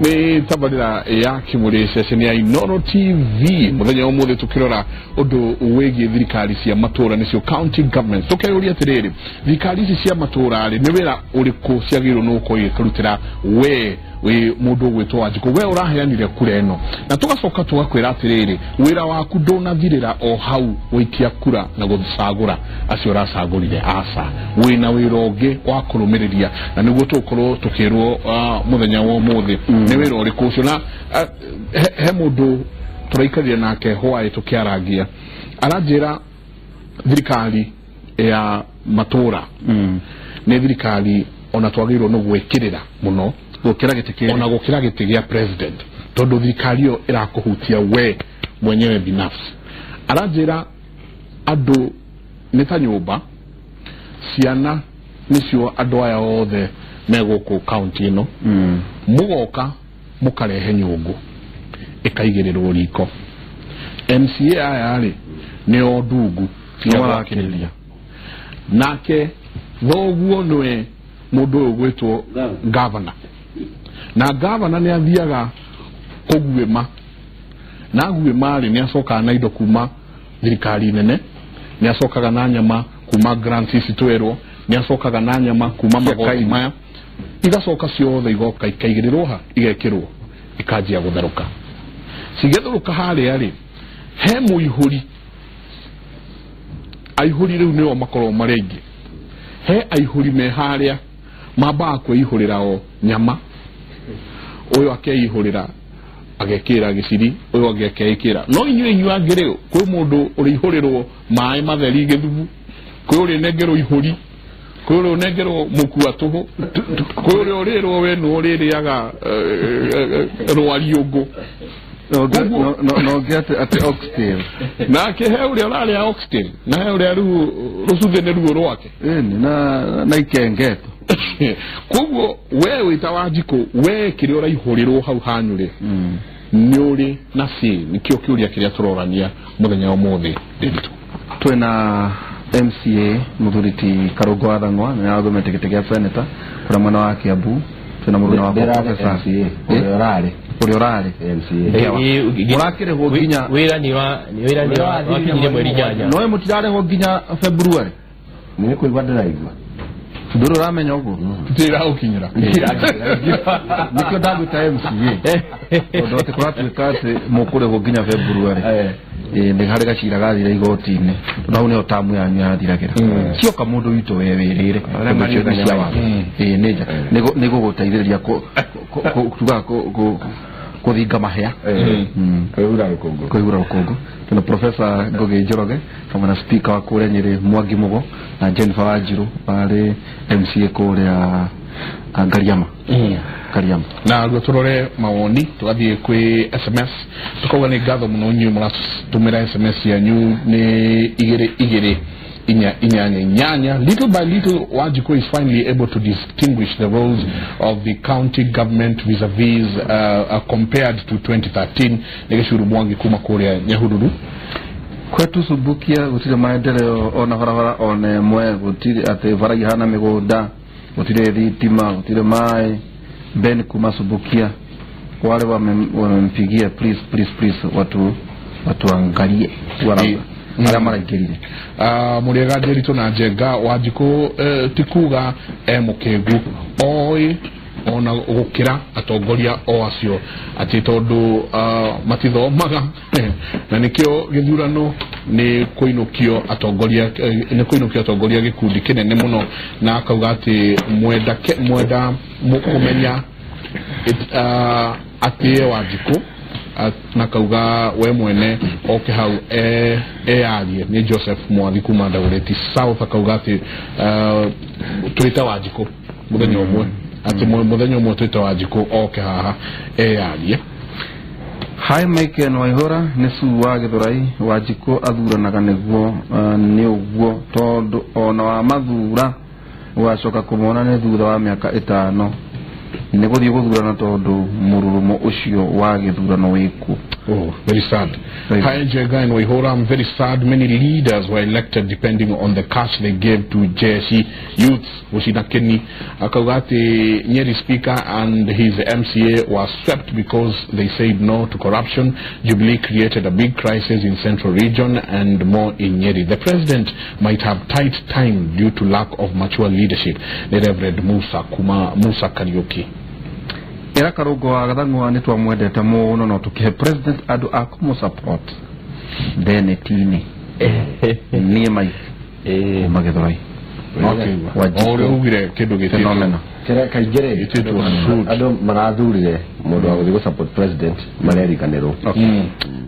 Nĩ tabarĩra ya Kimũrĩ, ceceni ya Inooro TV. Mũthenya wa ũmũthĩ tũkĩrora ũndũ wĩgiĩ thirikari cia matũra, nĩcio county governments. Tũkeyũria atĩrĩrĩ, thirikari ici cia matũra rĩ, nĩ wĩra ũrĩkũ ciagĩrĩirwo nĩ gũkorwo igĩkũrutĩra we wĩ mũndũ ũgwĩtwo Wanjikũ, we ũraheanire kura ĩno? Na tũgacoka tũgakwĩra atĩrĩrĩ, wĩra waku ndũnathirĩra o hau gũikia kura na gũcagũra acio ũracagũrire. Aca, wĩna wĩra ũngĩ wa kũrũmĩrĩria, na nĩguo tũgũkorwo tũkĩrwo mũthenya wa ũmũthĩ nĩ wĩra ũrĩkũ ũcio. Na he mũndũ tũraikarire nake hwaĩ tũkĩarangia, aranjĩra thirikari ya matũra nĩ thirikari ona twagĩrĩirwo nĩ gwĩkĩrĩra mũno gũkĩra gĩtĩ kĩrĩa, ona gũkĩra gĩtĩ gĩa president, tondũ thirikari ĩyo ĩrakũhutia we mwenyewe binafsi. Aranjĩra andũ nĩ ta nyũmba, ciana nĩcio andũ aya othe me gũkũ kaunti ĩno, mũgoka mũkarehe nyũngũ ĩkaigĩrĩrwo riko. MCA aya rĩ, nĩo ndungu cia gwakĩrĩria. Nake thoguo nĩwe mũndũ ũyũ gwĩtwo gavana, na gavana nĩ athiaga kũguĩma, na aguĩma rĩ, nĩ acokaga na indo kuma thirikari nene, nĩ acokaga na nyama kuma grants ici twerwo, nĩ acokaga na nyama kuma magoti maya, igacoka ciothe igoka ikaigĩrĩrwo ha, igekĩrwo, ikanjia gũtherũka. Cigĩtherũka harĩa rĩ, he mũihũri, aihũri rĩu nĩo makoragwo marĩ aingĩ. He aihũri me harĩa mambaga kwĩihũrĩra o nyama, ũyũ akeihũrĩra agekĩra gĩciri, ũyũ angĩ akeĩkĩra. No inyuĩ angĩ rĩ, kwĩ mũndũ ũrĩihũrĩrwo maĩ matheri gĩthubu, kwĩ ũrĩnengerwo ihũri, kwĩ ũrĩa ũnengerwo mũkua tũhũ, kwĩ ũrĩa ũrĩrwo we nĩ ũrĩrĩaga rwariũngũ. No ngĩ atĩ oxtail. Nake he ũrĩa ũrarĩa oxtail, na he ũrĩa rĩu rũcuthĩ nĩ ruo rwake. Ĩni na ikengeto. Koguo we wĩta Wanjikũ, we kĩrĩa ũraihũrĩrwo hau hanyu rĩ, nĩ ũrĩ na say? Nĩkĩo kĩũria kĩrĩa tũrorania mũthenya wa ũmũthĩ, Ndiritu. Twĩna MCA mũthuri ti Karũngũ wa Thang'wa, nĩ aragomete gĩtĩ gĩa senator kũrĩa mwena wa Kiambu. Twĩna mũruna wakwa Professor ũrĩa ũrarĩ ũrĩa ũrarĩ MCA. Mũrakĩrĩhwo nginya wĩra nĩ wa wĩra nĩ wakinyire mweri 8. No mũtirarĩhwo nginya February? Nĩ kũigua ndĩraigua. Ndũrĩ ũramenya ũguo? Ndĩraũkinyĩra. Nĩkĩo ndagwĩta MCA, tondũ atĩ kũratuĩka atĩ mũkũrĩhwo nginya February. Nĩ harĩ gacira gathire igoti-inĩ, tondũ hau nĩho tamu yanyu yathiragĩra. Cioka mũndũ witũ we wĩrĩre tondũ cio nĩ cia watho. Ĩĩ, nĩ nja nĩ gũgũteithĩrĩria tugaga kũthinga mahĩa. Kwĩhura rũkũngũ. Kwĩhura rũkũngũ. Tuna Professor Ngugi Njoroge hamwe na speaker wa kũrĩa Nyĩrĩ Mwangi Mugo na Jennifer Wanjiru warĩ MCA kũrĩa Ngariama. Ngariama. Na ruo turore mawoni, tugathiĩ kwĩ SMS, tukauga nĩ ngatho mũno inyuĩ mũratũmĩra SMS yanyu nĩ 22488. Little by little, Wanjiku is finally able to distinguish the roles of the county government vis-a-vis compared to 2013. Nĩ Gĩcuru Mwangi kuma kũrĩa Nyahururu. Kwetu Subukia gũtirĩ maendeleo ona barabara ona ĩmwe, gũtirĩ atĩ bara ihana mĩgũnda, gũtirĩ thitima, gũtirĩ maĩ. Ben kuma Subukia, wale wamempigia, please, please, please, watu watuangalie arĩa maraingĩrire. Mũrĩega Ndiritu na Njenga. Wanjikũ ti kuga e mũkĩngu, oĩ ona gũkĩra atongoria o acio, atĩ tondũ matithomaga, na nĩkĩo gĩthurano nĩ kũinũkio atongoria, nĩ kũinũkio atongoria gĩkundi kĩnene mũno. Na akauga atĩ mwenda mwenda kũmenya atĩe Wanjikũ, na kauga we mwene oke hau eyarie. Nĩ Joseph Mwathi kuma Dagoretti South, akauga atĩ twĩte Wanjikũ mũthenya ũmwe, atĩ mũthenya ũmwe twĩte Wanjikũ oke haha eyarie. Hi Mike and Waihora, nĩ Su wa Gĩthũrai. Wanjikũ athuranaga nĩguo nĩ ũguo, tondũ ona wa mathura ũgacoka kũmona nĩ thutha wa mĩaka 5. Nĩ gũthiĩ gũthurana tondũ mũrurumo ũcio wa gĩthurano wĩkuo. Oh, very sad. Hi, Njenga and Waihora. I'm very sad. Many leaders were elected depending on the cash they gave to JSC youths. Wushina Kenny Akagati Nyeri Speaker and his MCA were swept because they said no to corruption. Jubilee created a big crisis in Central Region and more in Nyeri. The president might have tight time due to lack of mature leadership. The Reverend Musa Kuma Musa Kariuki. Era Karungo wa Gathang'wa nĩ twamwendete mũno no tũkĩhe president andũ a kũmũ support theneti-inĩ. Niĩ Mike kuma Gĩthũrai. Ũrĩa ugire kĩndũ gĩtĩtwo kĩrĩa kaingĩ rĩ andũ marathurire mũndũ wa gũthiĩ gũ support president mareriganĩrwo.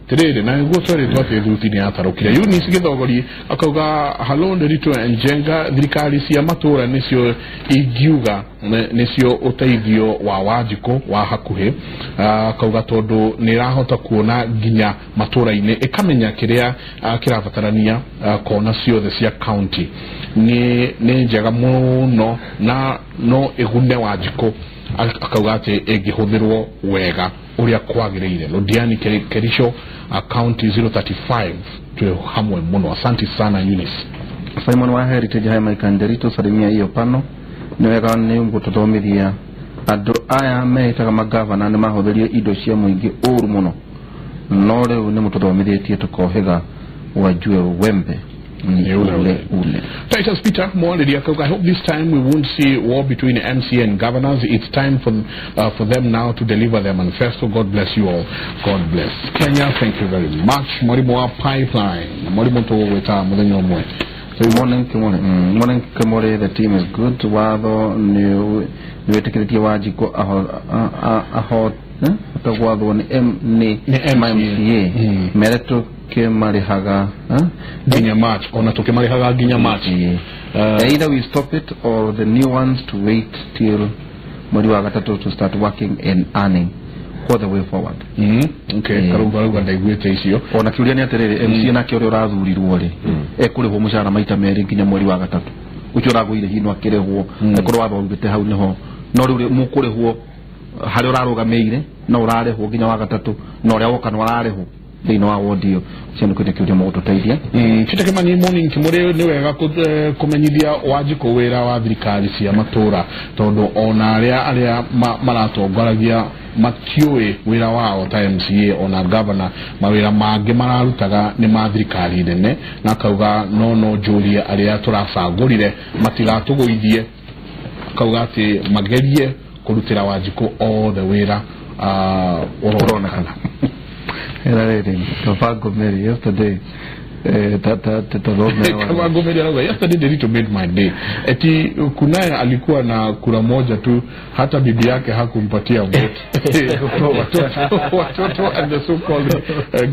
Tiriri na niguo tweritwo atĩ thuti nĩ yatarũkire. Eunice Gĩthogori akauga hello Nderitu Njenga, thirikari cia matũra nĩcio ingiuga nĩcio ũteithio wa Wanjikũ wa hakuhĩ. Akauga tondũ nĩ ĩrahota kuona nginya matũra-inĩ ĩkamenya kĩrĩa kĩrabatarania kona ciothe cia county. Nĩ njega mũno na no ĩgune Wanjikũ, akauga atĩ ĩngĩhũthĩrwo wega ũrĩa kwagĩrĩire. Lodiani Kerisho county 035 tuwe hamwe muno. Asante sana Eunice. Simon wa Heritage hai Mike Nderitu salimia hiyo pano. Nĩ wega nĩ ngũtũthomithia andũ aya meĩtaga magavana nĩ mahũthĩrire indo cia mũingĩ ũru mũno, no rĩu nĩ mũtũthomithĩtie tũkohĩga wajue wembe ni ule ule. Titus Peter Mwalidi akauga, I hope this time we won't see war between MCA and governors. It's time for them now to deliver their manifesto. God bless you all. God bless Kenya. Thank you very much. Mwalimu wa Pipeline. Mwalimu tũgũgwĩta mũthenya ũmwe. Morning Kimore. Morning Kimore, the team is good. Watho nĩ wĩtĩkĩrĩtie Wanjikũ ahote gwathwo nĩ MCA mere tũkĩmarĩhaga nginya March, ona tũkĩmarĩhaga nginya March. Either we stop it or the new ones to wait till mweri wa gatatũ to start working and earning. For the way forward. Okay, Karungo arauga ndaiguĩte icio. Ona kĩũria nĩ atĩrĩrĩ, MCA nake ũrĩa ũrathurirwo rĩ, ekũrĩhwo mũcara maita merĩ nginya mweri wa gatatũ. Ũcio ũragũire hino akĩrĩhwo, akorwo watho ugĩte hau nĩho. No rĩu mũkũrĩhwo harĩa ũrarũgamĩire, no ũrarĩhwo nginya wa gatatũ, na ũrĩa woka no ararĩhwo thĩinĩ wa ward ĩyo. Ũcio nĩ kĩũria mũgũtũteithia. Peter Kimani, morning Kimore, nĩ wega kũmenyithia Wanjikũ wĩra wa thirikari cia matũra tondũ ona arĩa maratongoragia matiũĩ wĩra wao ta MCA ona governor, mawĩra mangĩ mararutaga nĩ ma thirikari nene, na akauga no njũrie arĩa tũracagũrire matigatũgũithie, akauga atĩ magerie kũrutĩra Wanjikũ othe wĩra ũronekana. Kavango Mary yesterday Kavango Mary arauga yesterday Nderitu made my day. Eti kunaye alikuwa na kura moja tu, hata bibi yake hakumpatia vote. Watoto and the so called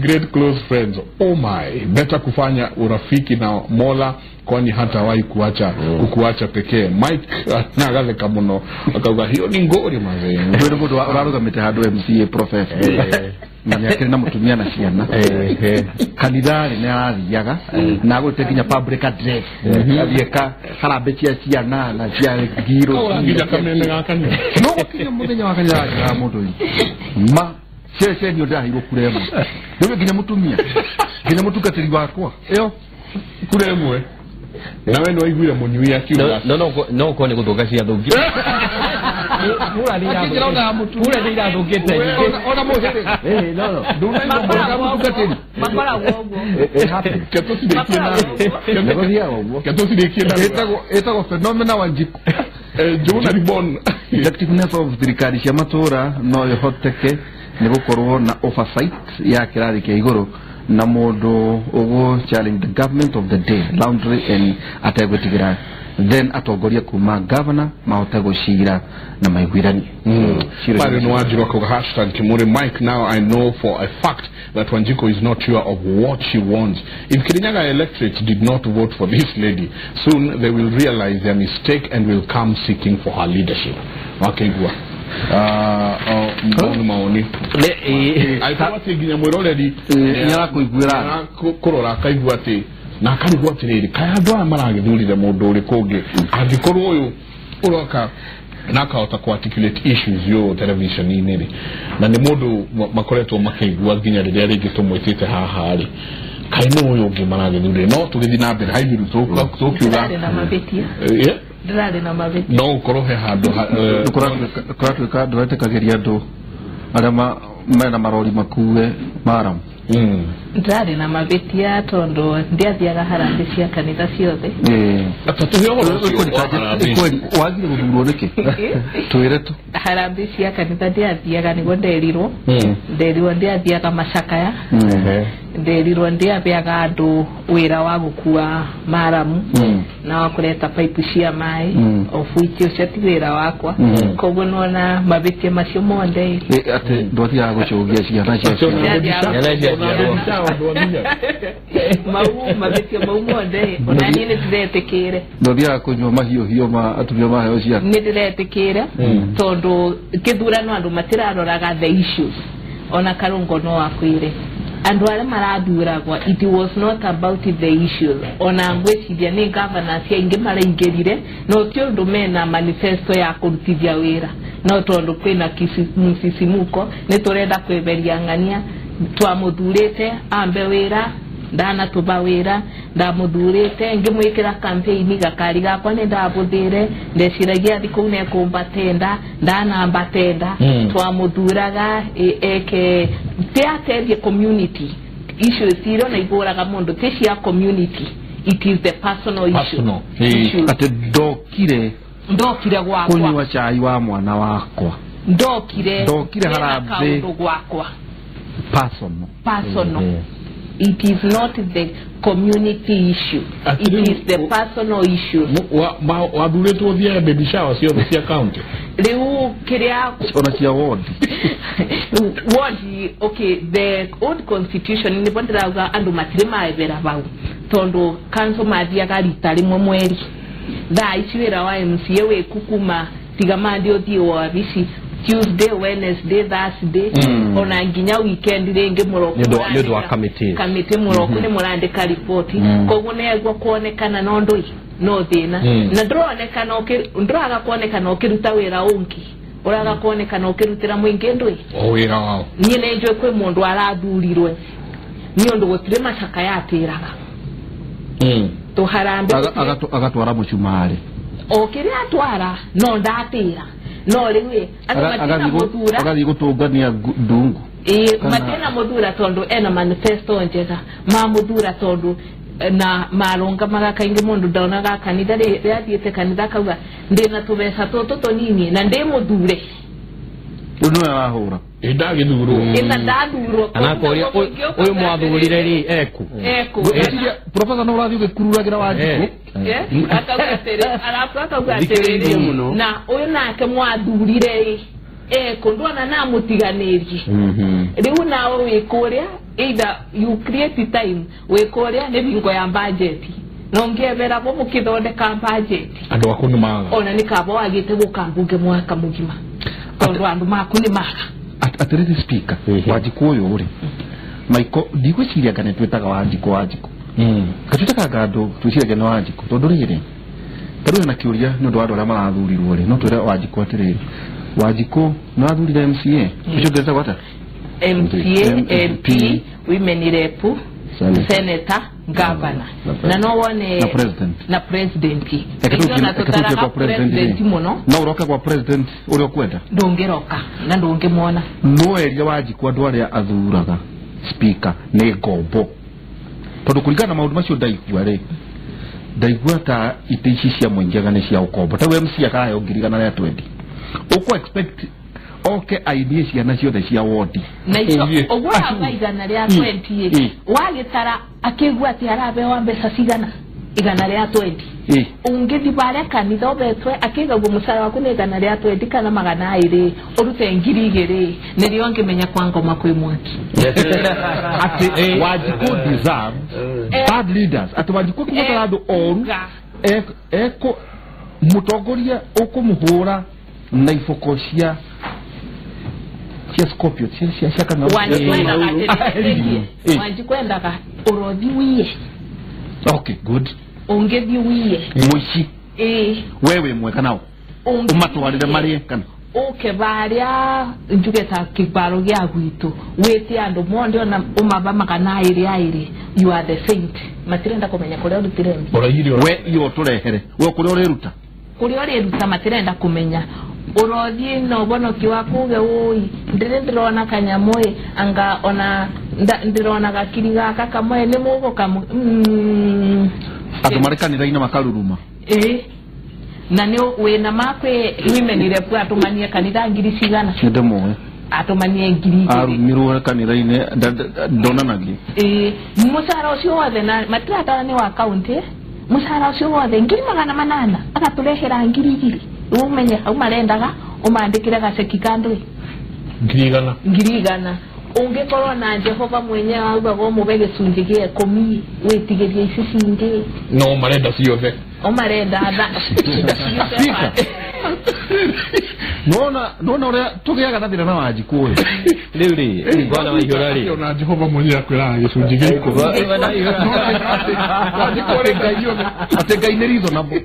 great close friends. Oh my, better kufanya urafiki na Mola kwani hatawahi kuacha kukuacha pekee. Mike nagatheka muno akauga hiyo ni ngori mazee. Wewe mũndũ ũrarũgamĩte handũ MCA professor na nĩakĩrĩ na mũtumia na ciana kanitha-rĩ nĩ arathiaga na agũrĩte nginya public address athiĩ ka harambĩ cia ciana na cia ngiro nginya kameme ga kanitha no gũkinya mũthenya wa kanitha anjĩraga mũndũ ũyũ ma ceceni ndĩraheirwo kura ĩmwe rĩu nginya mũtumia nginya mũtungatĩri wakwa ĩyo kura ĩmwe nawe nĩ waiguire mũnyui akiuga no ũkorwo nĩ gũthũka ciathũkire. Kura nĩ irathũkĩte nyingĩ. Ona mũhĩrĩga. No. Ndũnaigua mũtungatĩri. Makoragwo ũguo. Ketũcirĩkie na ĩtagwo phenomena Wanjikũ. Njũgũna Ribon. Effectiveness of thirikari cia matũra no ĩhoteke nĩ gũkorwo na oversight ya kĩrathi kĩa igũrũ na mũndũ ũgũ challenge the government of the day laundry and ategwĩtigĩra then atongoria kuma governor mahote gũcira na maiguithanie. Mario Wanjiru akauga hashtag Kimore Mike, now I know for a fact that Wanjiku is not sure of what she wants. If Kirinyaga electorate did not vote for this lady, soon they will realize their mistake and will come seeking for her leadership. Wakeigua maoni maoni aikorwo atĩ nginya mwĩroreri nĩarakũiguĩra kũrora akaigua atĩ na akarigwo atĩrĩrĩ kaĩ andũ aya maragĩthurire mũndũ ũrĩkũ ũngĩ angĩkorwo ũyũ ũroka Na akahota ku articulate issues yo television-inĩ rĩ, na nĩ mũndũ makoretwo makĩigua nginya rĩrĩa rĩngĩ tũmwĩtĩte haha rĩ, kaĩ nũ ũyũ ũngĩ maragĩthurire. No tũgĩthiĩ na mbere haibiru tũkiuga ndĩrarĩ na mavĩtia no ũkorwo he handũ kũratuĩka ndũretĩkagĩria andũ arĩa mena marori makue maramu. Ndĩrarĩ na mavĩtia tondũ ndiathiaga harambĩ cia kanitha ciothe. Wagire gũthurwo nĩkĩ? Twĩre tu. Harambĩ cia kanitha ndiathiaga nĩguo nderirwo. Nderirwo ndiathiaga macakaya. Nderirwo ndiabeaga andũ wĩra wa gũkua maramu na wa kũreta pipe cia maĩ, of which ũcio ti wĩra wakwa. Koguo nĩwona mavĩtia macio mothe. Atĩ ndwathiaga gũcũgia ciana cia mau mavĩtia mau mothe ona niĩ nĩndĩretĩkĩre. Ndwathiaga kũnyua mahiũhio ma atumia maheo ciana. Nĩndĩretĩkĩre tondũ kĩthurano andũ matiraroraga the issues. Ona Karungo no akwĩre andũ arĩa marathuragwa, it was not about the issues. Ona ngwĩciria nĩ governors aingĩ maraingĩrire no ti ũndũ mena manifesto ya kũrutithia wĩra, no tondũ kwĩna msisimuko nĩ tũrenda kwĩberia ng'ania twamũthurĩte ambe wĩra ndanatũba wĩra ndamũthurĩte ngĩmwĩkĩra campaign gakari gakwa nĩ ndabũthĩre ndeciragia thikũ nĩekũmba tenda ndanamba tenda twamũthuraga eke teaterie community issues iria na igũraga mũndũ ti cia community, it is the personal issue. Atĩ ndokire gwakwa kũnyua cai wa mwana wakwa, ndokire harambĩ gwakwa personal. It is not the community issue. It is the personal issue. Wathurĩtwo ũthiage baby shower ciothe cia county. Rĩu kĩrĩa ona cia ward. Ward, okay, the old constitution nĩbo ndĩrauga andũ matirĩ maebera bau tondũ council mathiaga rita rĩmwe mweri. Thaa ici wĩra wa MCA wĩ kuma tiga mandi ũthiĩ wabici Tuesday, Wednesday, Thursday, ona nginya weekend rĩngĩ mũroko nĩ ũndũ wa kamĩtĩ mũroko nĩ mũrandĩka riboti. Koguo nĩegwo kuonekana no ndũi no thĩna na ndũronekana ndũraga kuonekana ũkĩruta wĩra ũngĩ, ũraga kuonekana ũkĩrutĩra mũingĩ ndũi o wĩra wao. Niĩ nĩ njũĩ kwĩ mũndũ arathurirwe nĩ ũndũ gũtirĩ macakaya atĩraga tũharambe agatwara mũcumarĩ o kĩrĩa atwara no ndatĩra no rĩu andũ matina mũthura agathiĩ gũtũngania ndungu. Matina mũthura tondũ ena manifesto njega mamũthura tondũ na marũngamaga kaingĩ mũndũ ndonaga kanitha rĩathiĩte kanitha akauga ndĩna tũbeca tũtũ tũnini na ndĩmũthure. Ũyũ nĩwe arahũra ndagĩthurwo ĩna ndathurwo anakoria ũyũ mwathurire rĩ eku Professor no ũrathiĩ ũgĩkururagĩra Wanjikũ akauga atĩrĩ arabu akauga atĩrĩrĩ na ũyũ nake mwathurire rĩ eku ndwona namũtiganĩrie. Rĩu nawe wĩ kũrĩa either you create time wĩ kũrĩa nĩ bingo ya budget no ngĩebera bo mũkĩthondeka budget andũ aku nĩ maga ona nĩ kaba wagĩte gũka mbunge mwaka mũgima tondũ andũ maku nĩ maga. Atĩrĩrĩ speaker Wanjikũ ũyũ rĩ Maiko ndigwĩciria kana twĩtaga Wanjikũ gatwĩtaga andũ twĩciragia nĩ Wanjikũ tondũ rĩrĩ tarĩu na kĩũria nĩ ũndũ wa andũ arĩa marathurirwo rĩ no twĩre Wanjikũ atĩrĩrĩ Wanjikũ nĩ wathurire MCA ũcio ũngĩtagwo atĩa? MCA, MP, women rep, senator, governor na no wone na president na tutaraga president muno no uroke kwa president uria ukwenda ndungiroka na ndungimwona no eria Wanjikũ andũ arĩa athuraga speaker nĩ ngombo tondu kuringana na maundu macio ndaigua ri ndaigua ta itĩ ici cia mũingĩ nĩ cia ũkombo ta MC akaheo 120,000 uku expect oke ainie ciana ciothe cia wodi na icio ũguo arauga 120 wagĩtara akĩigua atĩ arabewa mbeca cigana 120 ũngĩthiĩ barĩa kanitha ũbetwe akĩigagwo mũcara waku nĩ 120 kana 200 ũrute 2,000 nĩrĩo ngĩmenya kwa ngoma kwĩ mwaki atĩ Wanjikũ deserve bad leaders atĩ Wanjikũ kũmũtara andũ oru eko mũtongoria ũkũmũhũra na iboko cia Scorpio cia kana Wanjikũ endaga ũrothi wiye. Okay, good. Ũngĩthiĩ wiye mũici wewe mweka nao Umatwarire marie kana uke baria njuge ta kibaro gya gwitu wite andu monde ona umaba magana iri airi you are the saint matirenda kumenya kuria urutire mbi we iyo turehere we kuria uriruta kuria uriruta matirenda kumenya urothie no bonoki waku uge ui ndire ndirona kanyamwe anga ona ndirona gakiri gaka kamwe ni muguka andu mari kanitha-inĩ makaruruma na ni wina makwe women rep atumanie kanitha ngiri cigana ndimũĩ atumanie ngiri arumirwo kanitha-inĩ ndonanagia mucara ucio wothe na matiratara ni wa county mucara ucio wothe 800 agaturehera 2,000 umenye hau marendaga umandikire gaceki kandui 100,000 ungikorwo na Jehova mwenyewe augaga umube gicunjĩ gĩa 10 witigirie ici cingĩ no marenda ciothe o marenda tha nona nona uria tugiaga na thina na Wanjikũ ũyũ riu ri bwana Waihura ri ona Jehova mwenyewe akwiraga gicunjĩ gĩa 10 Wanjikũ arenda ciothe ati Ngai nĩ reasonable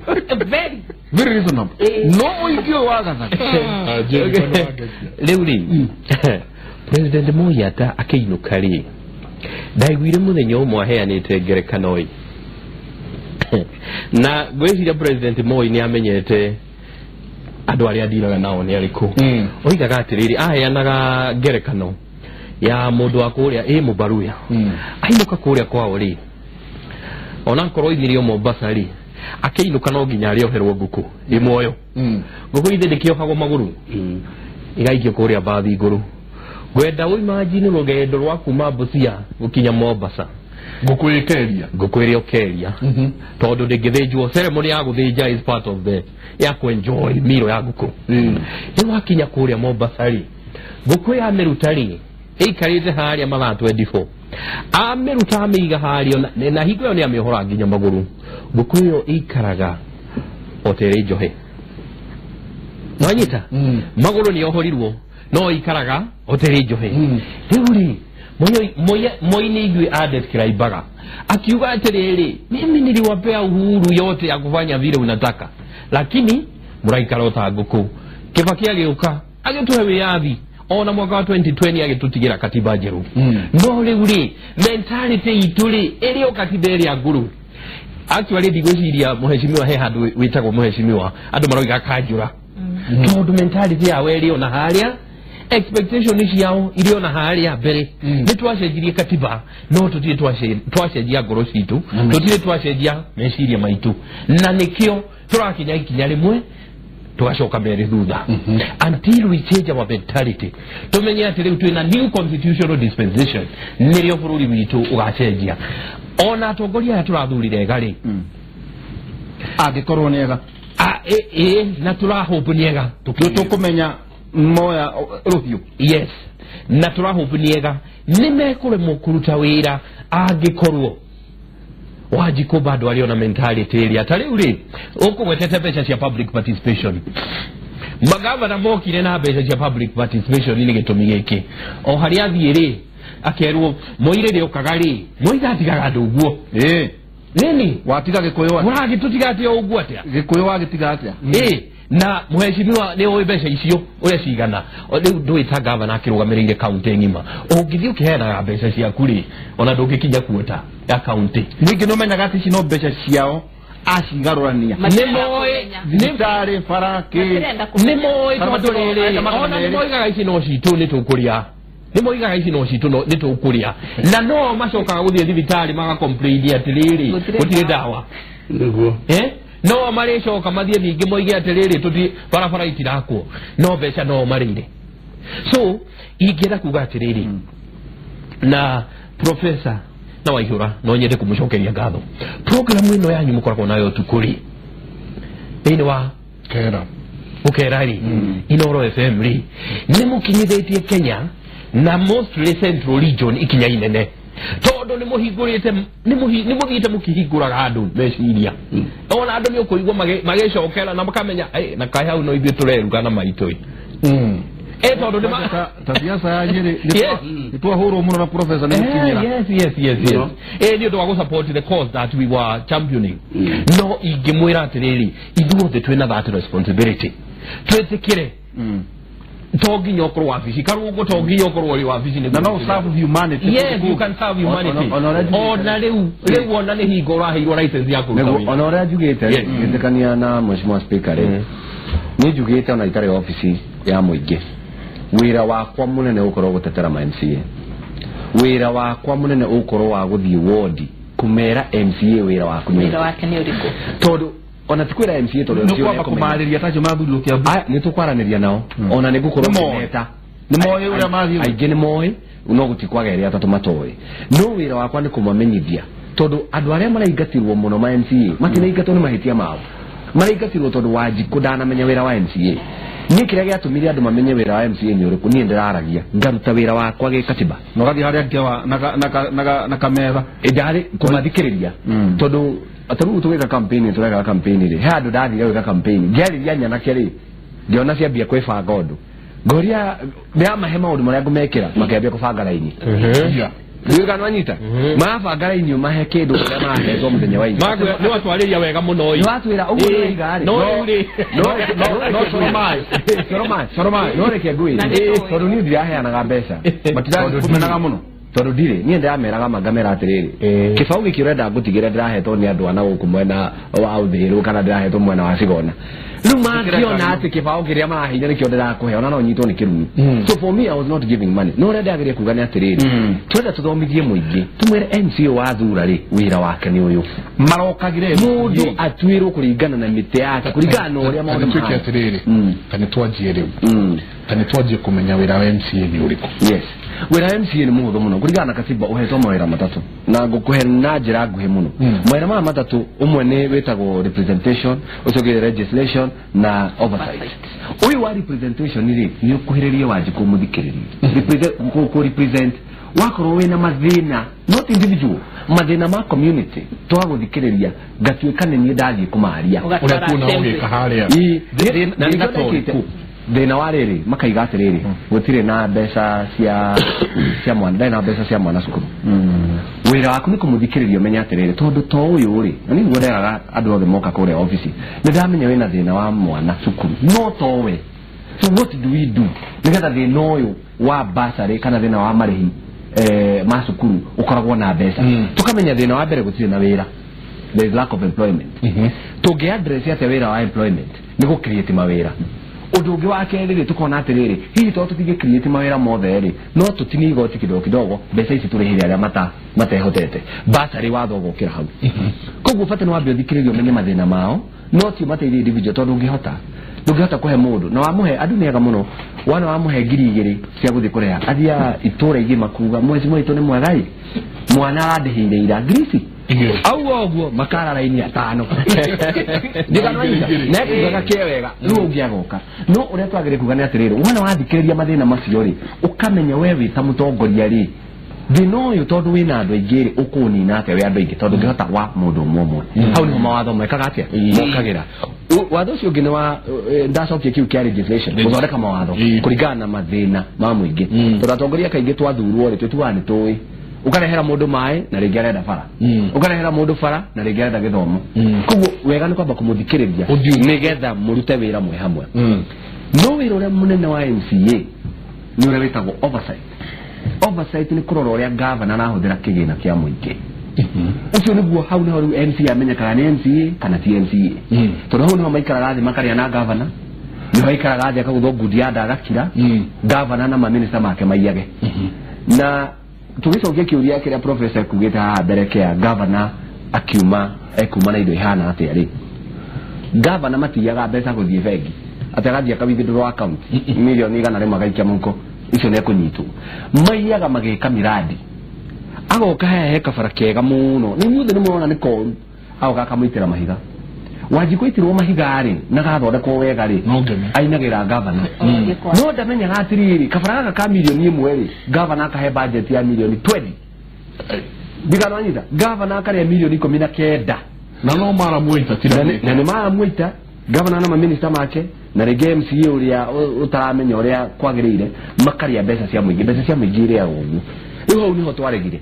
very very reasonable no mũingĩ ũyũ wa gathaga riu ri President Moi ata akĩinũka rĩ ndaiguire mũthenya ũmwe aheanĩte ngerekano ĩ na ngwĩciria President Moi nĩ amenyete andũ arĩa andiraga nao nĩ arĩkũ oigaga atĩrĩrĩ aheanaga ngerekano ya mũndũ wa kũrĩa ĩ Mũbaruya ainũka kũrĩa kwao rĩ onakorwo oimirio Mombasa rĩ akĩinũka no nginya arĩoherwo ngũkũ ĩ muoyo ngũkũ ithe ndĩkĩohagwo magũrũ ĩgaikio kũrĩa mbathi igũrũ ngwenda ũimagine rũgendo rwa kuma Busia gũkinya Mombasa ngũkũ ĩkeria ngũkũ ĩrĩa ũkeria tondũ ndĩngĩthĩnjwo ceremony ya gũthĩnja is part of the ya kwenjoy miro ya ngũkũ rĩu wakinya kũrĩa Mombasa rĩ ngũkũ yamĩruta rĩ ĩikarĩte harĩa mathaa 24 amĩruta amĩiga harĩa na hingo ĩyo nĩ amĩohora nginya magũrũ ngũkũ ĩyo ĩikaraga o ta ĩrĩ njohe nwanyita magũrũ nĩ ohorirwo no ikaraga o ta ĩrĩ njohe rĩu rĩ Moi nĩ ithuĩ adescribaga akiuga atĩrĩrĩ mimi niliwapea uhuru yote ya kufanya vile unataka lakini mũraikara o ta ngũkũ Kibaki agĩũka agĩtũhe wĩyathi ona mwaka wa 2020 agĩtũtigĩra katiba njerũ no rĩu rĩ mentality itũ rĩ ĩrĩ o katiba ĩrĩa ngũrũ actually ndigwĩciria mũheshimiwa he handũ wĩtagwo mũheshimiwa andũ maroiga kanjũra tondũ mentality yao ĩrĩ ona harĩa expectation ciao irĩ ona harĩa mbere nĩ twacenjirie katiba no tũtirĩ twacenjia ngoro citũ tũtirĩ twacenjia meciria maitũ na nĩkĩo tũrakinya ikinya rĩmwe tũgacoka mbere thutha until we change our mentality tũmenye atĩ rĩu twĩna new constitutional dispensation nĩrĩo bũrũri witũ ũgacenjia ona atongoria aya tũrathurire ega rĩ angĩkorwo nĩ ega na tũrahope nĩ ega tũkũmenya moya rũhiũ yes na tũrahope nĩ ega nĩ mekũremwo kũruta wĩra angĩkorwo Wanjikũ bado arĩ ona mentality ĩrĩa ta rĩu rĩ ũkũgwetete mbeca cia public participation magavana mokire na mbeca cia public participation nĩ gĩtũmi gĩkĩ o harĩa athiĩ rĩ akerwo Moi rĩrĩa ũkaga rĩ Moi ndatigaga andũ ũguo nini watiga Gĩkũyũ ũragĩtũtiga atĩa ũguo atĩa Gĩkũyũ wagĩtiga atĩa na mũheshimiwa nĩ ũĩ mbeca icio ũrĩa cigana rĩu ndũĩ ta gavana akĩrũgamĩrĩire kaunti ng'ima ũngĩthiĩ ũkĩheanaga mbeca ciaku rĩ ona ndũngĩkinya kuota ya kaunti ningĩ nĩ ũmenyaga atĩ ici no mbeca ciao acigarũrania nĩ moĩ thibitarĩ bara kĩ nĩ moĩ tondũ rĩrĩ ona nĩ moigaga ici no citũ nĩ tũkũrĩa nĩ moigaga ici no citũ nĩ tũkũrĩa na no macokaga gũthiĩ thibitarĩ magacomplaini atĩrĩrĩ gũtirĩ ndawa nĩguo no marĩcoka mathiĩ ningĩ moige atĩrĩrĩ tũti barabara itirakwo no mbeca no marĩire so ingĩenda kuga atĩrĩrĩ na professor na Waihura no nyende kũmũcokeria ngatho program ĩno yanyu mũkoragwo nayo ũtukũ rĩ thĩinĩ wa kera ũkera rĩ Inooro FM rĩ nĩ mũkinyithĩtie Kenya na mostly Central Region ikinya inene tondu ni muhingurite ni muthiite mukihinguraga andu meciria ona andu ni ukuigua magicokera na makamenya na kai hau no ithuĩ tureruga na maitũ tondu ni ta siasa ya Nyeri ni twahurwo muno na professor ni mukinyira yes ni undu wa support the cause that we were championing no ingimwira atiriri ithuothe twina that responsibility Twĩtĩkĩre to nginya ũkorwo wabici Karũngũ, to nginya ũkorwo ũrĩ wabici na no serve humanity. Yes, you can serve humanity. Ona rĩu ona nĩ hingo ũraheirwo license ya kũruta wĩra. Ona ũrĩa njugĩte ngĩtĩkania na Mheshimiwa Speaker rĩ, niĩ njugĩte ona itarĩ obici ya mũingĩ, wĩra wakwa mũnene ũkorwo gũtetera ma MCA, wĩra wakwa mũnene ũkorwo wa gũthiĩ wodi kũmera MCA wĩra waku wĩra wake nĩ ũrĩkũ, tondũ ona ti kwĩra MCA tondũ nĩ kwamba kũmarĩria tacio mathurirwo Kiambu. Nĩ tũkwaranĩria nao ona nĩ ngũkorwo ngĩmeta nĩ moĩ ũrĩa mathiĩ, aingĩ nĩ moĩ no gũtikwaga erĩ atatũ matoĩ, no wĩra wakwa nĩ kũmamenyithia tondũ andũ arĩa maraingatirwo mũno ma MCA matinaingatwo nĩ mahĩtia mao, maraingatirwo tondũ Wanjikũ ndanamenya wĩra wa MCA. Niĩ kĩrĩa gĩatũmire andũ mamenye wĩra wa MCA nĩ ũrĩkũ, niĩ ndĩraragia ngaruta wĩra wakwa gĩkatiba na ũgathiĩ harĩa ngewa na kametha ndarĩ kũmathikĩrĩria tondũ tarĩu tũgĩka campaign, tũrekaga campaign rĩ, he handũ ndathire gwĩka campaign ngĩarĩria nyanake rĩ, ngĩona ciambia kwĩbanga ũndũ, ngoria ndĩramahe maũndũ marĩa ngũmekĩra makĩambia kũbanga raini. Ndiũĩ nwanyita marabanga raini ũmahe kĩndũ kĩrĩa marahetwo mũthenya wa inya. Nĩ watwarĩria wega mũno ĩ, nĩ watwĩra ũguo nĩwaiga rĩ, no coro maĩ, no reke ngwĩre tondũ niĩ ndiraheanaga mbeca matiramenaga mũno tondũ ndirĩ, niĩ ndĩrameraga mangamera atĩrĩrĩ, kĩbaũ gĩkĩ ũrenda ngũtigĩre ndĩrahetwo nĩ andũ ana gũkũ mwena wa Ũthĩrũ kana ndĩrahetwo mwena wa Cigona, rĩu mangĩona atĩ kĩbaũ kĩrĩa maraheire nĩkĩo ndĩrakũhe ona no nyitwo nĩ kĩrumi. So for me I was not giving money. No ũrĩa ndagĩrĩire kuga nĩ atĩrĩrĩ, twenda tũthomithie mũingĩ tũmwĩre MCA wathura rĩ wĩra wake nĩ ũyũ, marokagire mũndũ atuĩrwo kũringana na mĩtĩ yake, kũringana na ũrĩa maũndũ mahana. Atĩrĩrĩ, kana twanjie rĩu, kana twanjie kũmenya wĩra wa MCA nĩ ũrĩkũ. Yes, wĩra wa MCA nĩ mũhũthũ mũno kũringana na katiba, ũhetwo mawĩra matatũ na ngũkũhe na njĩra nguhĩ mũno. Mawĩra maya matatũ, ũmwe nĩ wĩtagwo representation, ũcio ũngĩ legislation na oversight. Ũyũ wa representation rĩ nĩ ũkuhĩrĩrie Wanjikũ mũthikĩrĩrie, kũ represent wakorwo wĩna mathĩna not individual, mathĩna ma community twagũthikĩrĩria ngatuĩka nĩ niĩ ndathiĩ kũmaria ũrĩa tuona ũgĩka harĩa thĩna wa rĩrĩ makaiga atĩrĩrĩ, gũtirĩ na mbeca cia mwana, ndarĩ na mbeca cia mwana cukuru. Wĩra waku nĩ kũmũthikĩrĩria ũmenye atĩrĩrĩ, tondũ to ũyũ rĩ, na nĩguo nderaga andũ othe moka kũrĩa obici, nĩ ndamenya wĩna thĩna wa mwana cukuru no towe, so what do we do nĩgetha thĩna ũyũ wa bursary kana thĩna wa marĩhi ma cukuru ũkoragwo na mbeca? Tũkamenya thĩna wa mbere gũtirĩ na wĩra, there is lack of employment. Tũngĩ address atĩa wĩra wa employment? Nĩ gũ create mawĩra. Ũndũ ũngĩ wa kerĩ rĩ, tũkona atĩrĩrĩ, hihi to tũtige create mawĩra mothe rĩ, no tũtinie igoti kidogo kidogo, mbeca ici tũrĩhĩre arĩa matehotete, bursary watho ũgokĩra hau. Koguo bata nĩ wambe ũthikĩrĩrie ũmenye mathĩna mao, no ti ũmateithie individual, tondũ ndũngĩhota kũhe mũndũ na wamũhe andũ nĩ ega mũno, wana wamũhe 2,000 cia gũthiĩ kũrĩha, athiaga itũra igima kuga mwezi mwitũ nĩ mwega ĩ, mwana arandĩhĩire ira ngiri ici au ũguo makara raini atano ndiganwanyita na ekugaga kĩ wega rĩu ũngĩ agoka. No ũrĩa twagĩrĩire kuga nĩ atĩrĩrĩ, wona wathikĩrĩria mathĩna macio rĩ, ũkamenya we wĩ ta mũtongoria rĩ, thĩna ũyũ tondũ wĩna andũ aingĩ rĩ, ũkũũnina atĩa wĩ andũ aingĩ, tondũ ũngĩhota wa mũndũ ũmwe ũmwe. Hau nĩho mawatho mekaga atĩa mokagĩra. Watho ũcio ũngĩ nĩ wa ndacokia kĩu kĩa legislation, gũthondeka mawatho kũringana na mathĩna ma mũingĩ, tondũ atongoria kaingĩ twathurwo rĩ, twĩtuaga nĩ tũĩ, ũkarehera mũndũ maĩ na rĩngĩ arenda bara, ũkarehera mũndũ bara na rĩngĩ arenda gĩthomo. Koguo wega nĩ kwamba kũmũthikĩrĩria nĩgetha mũrute wĩra mwĩ hamwe. No wĩra ũrĩa mũnene wa MCA nĩ ũrĩa wĩtagwo oversight. Oversight nĩ kũrora ũrĩa gavana arahũthĩra kĩgĩna kĩa mũingĩ. Ũcio nĩguo hau nĩho rĩu MCA amenyekaga nĩ MCA kana ti MCA, tondũ hau nĩho maikaraga thĩ makarĩa na gavana, nĩho aikaraga thĩ akagũthwo ngundi ya nda agakira, gavana na maminista make maiyage. Na tũgĩcokia kĩũria kĩrĩa professor kugĩte haha mbere kĩa gavana akiuma ekuma na indo ihana atĩa rĩ, gavana matiiyaga mbeca gũthiĩ bengi atĩ agathiĩ akawithdraw account milioni 100 agaikia mũhuko, icio nĩ ekũnyitwo. Maiyaga magĩka miradi, agoka hehe kabara kega mũno, nĩ inyuothe nĩ mũrona nĩ koru, agoka akamũitĩra mahiga. Wanjikũ aitirwo mahiga rĩ na gathondekwo wega rĩ, ainagĩra gavana. No ndamenyaga atĩrĩrĩ, kabara gaka ka milioni 1 rĩ, gavana akahe budget ya milioni 20, ndiganwanyita, gavana akarĩa milioni 19 na no maramwĩta, na nĩ maramwĩta gavana na maminista make na rĩngĩ MCA ũrĩa ũtaramenya ũrĩa kwagĩrĩire, makarĩa mbeca cia mũingĩ, mbeca cia mũingĩ irĩagwo ũguo. Rĩu hau nĩho twaregire.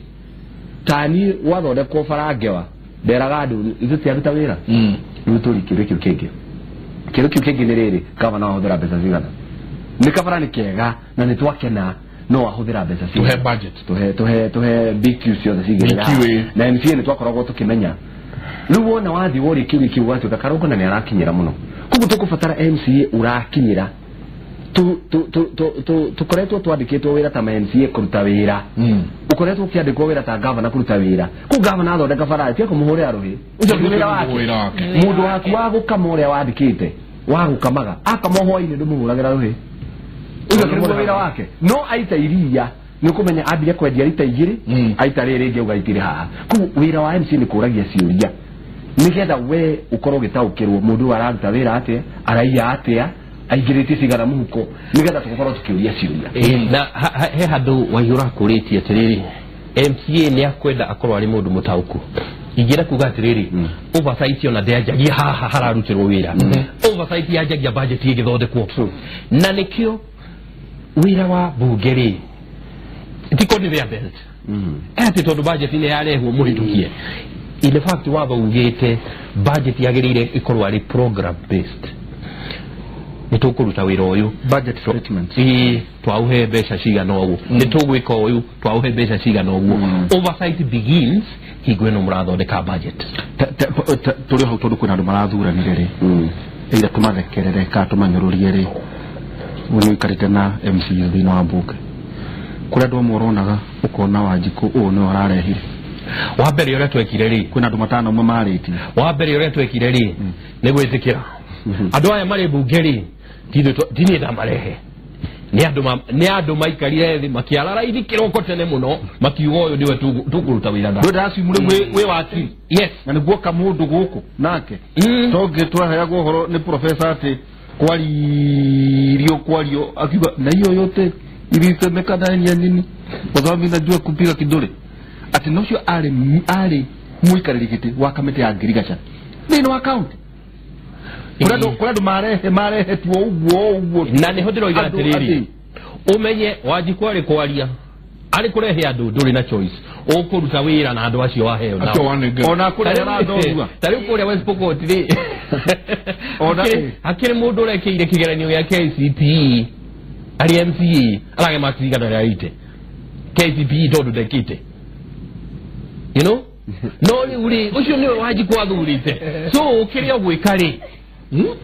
Tani wathondekwo bara ngewa, nderaga andũ ithuĩ tiaruta wĩra, rĩu tũrikĩre kĩu kĩngĩ. Kĩndũ kĩu kĩngĩ nĩ rĩrĩ, gavana wahũthĩra mbeca cigana? Nĩ kabara nĩ kega na nĩ twakena, no wahũthĩra mbeca Tuhe cigana? budget. Tuhe BQ ciothe cigĩrĩra. BQ. Na MCA nĩ twakoragwo tũkĩmenya. Rĩu wona wathiĩ woria kĩũria kĩu ũgatuĩka Karũngũ na nĩ arakinyĩra mũno. Koguo tũkũbatara MCA ũrakinyĩra. Tukoretwo twandĩkĩtwo wĩra ta ma MCA kũruta wĩra. Ũkoretwo ũkĩandĩkwo wĩra ta gavana kũruta wĩra. Kũu gavana athondeka bara tiga kũmũhũrĩra rũhĩ. Ũcio ti wĩra wake. Wĩra wake. Mũndũ waku wa gũkama ũrĩa wandĩkĩte wa gũkamaga akama hwainĩ ndũmũhũragĩra rũhĩ. Ũcio ti nĩguo wĩra wake. No aita iria nĩ ũkũmenya ambire kwendia rita 2, aita rĩrĩ rĩngĩ auga itirĩ haha. Koguo wĩra wa MC nĩ kũragia ciũria nĩgetha we ũkorwo ũgĩtaũkĩrwo mũndũ ũyũ araruta wĩra atĩa, araiya atĩa, aingĩrĩtie cigana mũhuko, nĩgetha tũkorwo tũkĩũria ciũria. Na he handũ Waihũra akũrĩtie atĩrĩrĩ, MCA nĩ akwenda akorwo arĩ mũndũ mũtaũku. Ingĩenda kuga atĩrĩrĩ, oversight ona ndĩanjagia haha hararutĩrwo wĩra. Oversight yanjagia budget ĩgĩthondekwo. Na nĩkĩo wĩra wa bunge rĩ ti conveyor belt. Atĩ tondũ budget nĩ yarehwo mũhĩtũkie. In fact watho ugĩte budget yagĩrĩire ĩkorwo arĩ program based. Nĩ tũkũruta wĩra ũyũ, budget statement. Ĩĩ, twaũhe mbeca cigana ũguo, nĩ tũgwĩka ũyũ, twaũhe mbeca cigana ũguo. Oversight begins hingo ĩno mũrathondeka budget. Tũrĩ hau tondũ kwĩna andũ marathuranire rĩ, either tũmathekerere kana tũmanyũrũrie rĩ, we nĩ ũikarĩte na MCA thĩinĩ wa mbunge, kũrĩ andũ amwe ũronaga ũkona Wanjikũ ũũ nĩwe ũrarehire. Wa mbere ũrĩa twekire rĩ, kwĩna andũ matano amwe marĩtie. Wa mbere ũrĩa twekire rĩ nĩ gwĩtĩkĩra andũ aya marĩ mbunge rĩ, ti niĩ ndamarehe, nĩ andũ maikarire thĩ makĩara raithi kĩroko tene mũno makiuga ũyũ nĩwe tũkũruta wĩra nake. Ndwenda acimu rĩu wĩ wakiri. Yes. Na nĩguoka mũndũ gũkũ nake tongĩ twaheagwo ũhoro nĩ profesa atĩ kwaririo kwario akiuga na hiyo yote ilisemekana ni ya nini kwa sababu mimi najua kupiga kidole, atĩ na ũcio arĩ mũikarĩri gĩtĩ wa kamĩtĩ ya ngirigaca thĩinĩ wa kaunti. Kũrĩ andũ marehetwo ũguo ũguo. Na nĩho ndĩroiga Andũ atĩrĩrĩ, ũmenye Wanjikũ arĩ kwaria arĩ kũrehe andũ, ndũrĩ na choice, ũkũruta wĩra na andũ acio waheo nao. Acio wanengera. Ona kũrehera ndorua. Ta rĩu kũrĩa West Pokot rĩ, Ona hakĩrĩ mũndũ ũrekĩire kĩgeranio gĩa KCPE arĩ MCA arage marks 180 KCPE tondũ ndekĩte, you know, no rĩu rĩ ũcio nĩwe Wanjikũ athurĩte. So kĩrĩa ũgwĩka rĩ,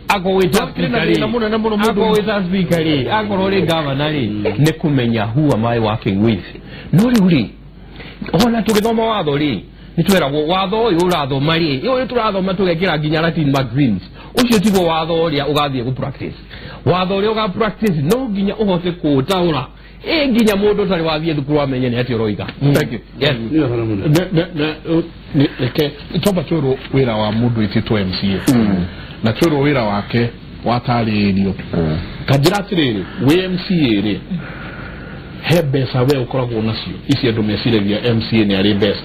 akorwo Hakĩrĩ na thĩna mũnene mũno mũndũ. wĩta speaker rĩ, akorwo rĩ governor rĩ, nĩ kũmenya who am I working with. No rĩu rĩ, ona tũgĩthoma watho rĩ, nĩ tweragwo watho ũyũ ũrathoma rĩ, ũyũ tũrathoma tũgekĩra nginya Latin magazines, ũcio tiguo watho ũrĩa ũgathiĩ gũ practice. Watho ũrĩa ũga practice no nginya ũhote kũũtaũra, ĩ nginya mũndũ ũtarĩ wathiĩ thukuru amenye nĩ atĩa ũroiga. Thank you. Yes. Reke twamba twĩrwo wĩra wa mũndũ wĩtĩtwo MCA na twĩrwo wĩra wake watarĩrio. Kanjĩra atĩrĩrĩ, wĩ MCA rĩ, he mbeca we ũkoragwo nacio ici andũ meciragia MCA nĩ arĩ mbeca?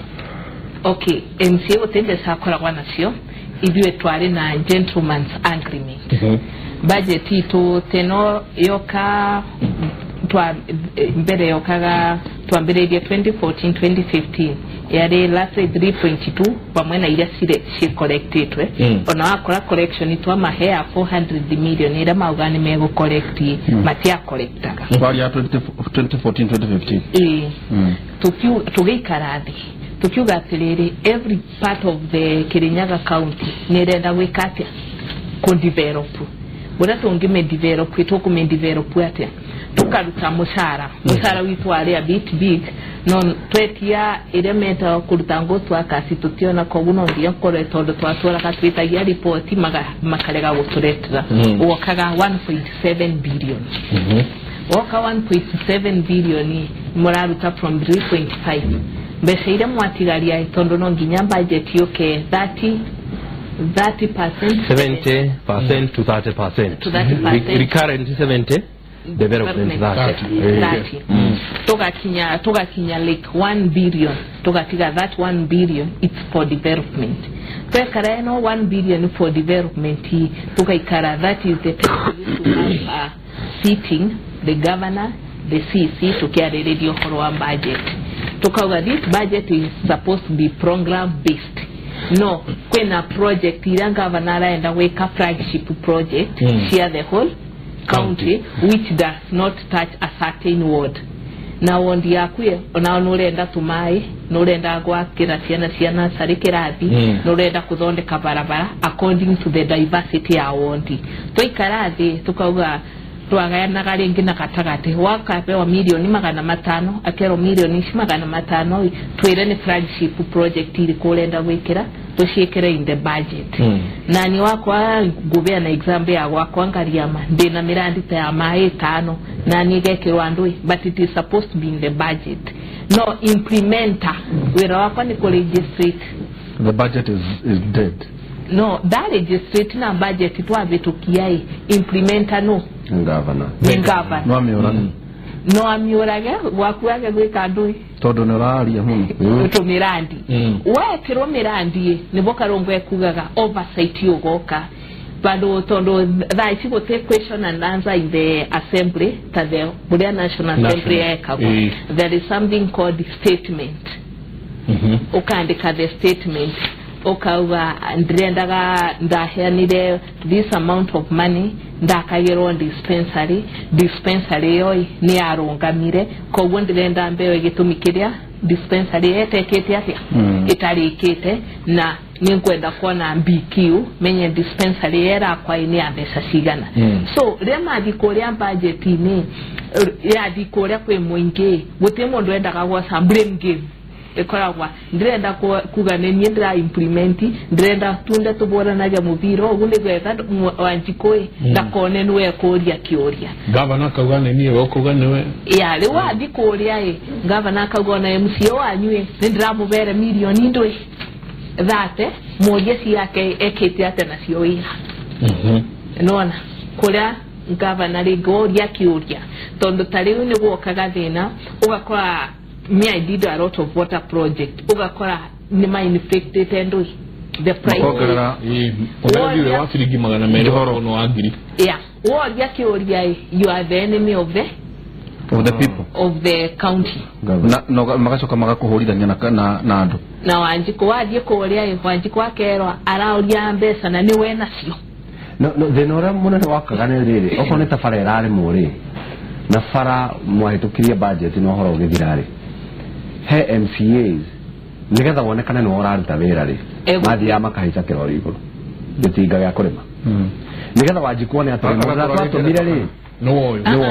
Okay, MCA gũtirĩ mbeca akoragwo nacio. Ithuĩ twarĩ na gentleman's agreement. Budget itũ teno yoka twa mbere yokaga twambĩrĩirie 2014 2015 yarĩ last 3.2 pamwe na iria cirĩ cicollectĩtwe. Ona wakora collection twamahea 400 million ĩrĩa mauga nĩ megũ matiacollectaga. Kwaria 2014 2015. Ĩĩ. Tũgĩikara thĩ tukiuga atĩrĩrĩ, every part of the Kirinyaga county nĩ ĩrenda gwĩka atĩa, kũdevelop. Ũrĩa tũngĩmĩdevelop, tũkũmĩdevelop atĩa? Tũkaruta mũcara, mũcara witũ warĩ a bit big, no twetia ĩrĩa metaga kũruta ghost workers tũtiona. Koguo no nginya korwe tondũ twatwaraga twĩtagia riboti makarega gũtũretera. Wokaga 1.7 billion, woka 1.7 billion mũraruta from 3.5, mbeca iria mwatigaria, tondũ no nginya budget yũke 30 30%. 70% to 30%. To 30%. Recurrent 70, development 30. 30. Tugakinya like 1 billion, tugatiga that 1 billion, it's for development. Twekara ĩno 1 billion for development, tugaikara, that is the time we used to have a sitting, the governor, the CC, tukiarĩrĩria ũhoro wa budget, tukauga this budget is supposed to be program based. No kwina project iria governor araenda gwika flagship project cia the whole county which does not touch a certain ward. Na wondi yaku ona nurenda tumai, nurenda gwakira ciana cia nursery kirathi, nurenda kuthondeka barabara according to the diversity ya wondi. Twaikara thi tukauga twagayanaga ringi na gatagati, wakapewa milioni 500 akerwo milioni ici 500 twire ni flagship project iriku urenda gwikira tuciikire in the budget. Na ni wakwa ngubea na example ya gwakwa Ngariama ndina mirandi ta ya mai 5 na ni gekirwa andu, but it is supposed to be in the budget. No implementer wira wakwa ni ku legislate. The budget is dead. No, that legislate na budget twabitukia implementer no governor. Ni governor. No amiurage. No amiurage gwakuage gwika andu tondu ni uraria muno tumirandi. Wetirwo mirandi nibo Karungu ekugaga oversight ugoka bado tondu thaa ici guti question and answer in the assembly ta the buria National Assembly ekagwo. There is something called statement. Ukandika the statement ukauga ndirendaga ndaheanire this amount of money ndakagirwo dispensary iyo ni yarungamire koguo ndirenda mbeo gitumi kiria dispensary etekete atia itarikite na ninkwenda kuona BQ menye dispensary era kwa ini ya mbeca cigana. So ria mathi kuria budget ini yathi kuria kwi muingi guti mundu endaga gwaca blame game ikoragwa ndirenda kuga ni nie ndira implement ndirenda tunde tuburanage mubiro ugu ni gwetha Wanjikũ ndakone niwe kuria kiuria Governor akauga ni nie we ukauga niwe ya riu wathi kuria i governor akauga na MCA wanyu ni ndiramubere milioni ndui thate murie ciake ekite atia nacio wira. Nona kuria governor ringi woria kiuria tondu ta riu ni gwokaga thina ugakora me I did a lot of water project ugakora ni ma infected and the price wa ciringi 200 ono wa ngiri yeah woria kiuria you are the enemy of the people of the county na magacoka magakuhurithania na andu na Wanjikũ wathie kuria Wanjikũ akerwa arauria mbeca na niwe nacio. No thina uria munene wakaga ni riri okorwo ni ta bara irarĩmwo ri na bara mwahĩtũkirie budget na ũhoro ũgĩthira ri he MCAs nigetha wonekane nĩ ũraruta wĩra rĩ mathiaga makahaica kĩrori igũrũ gĩtinga gĩa kũrĩma nigetha Wanjikũ one atĩ mũndũ twatũmire rĩ nĩwoĩ rĩu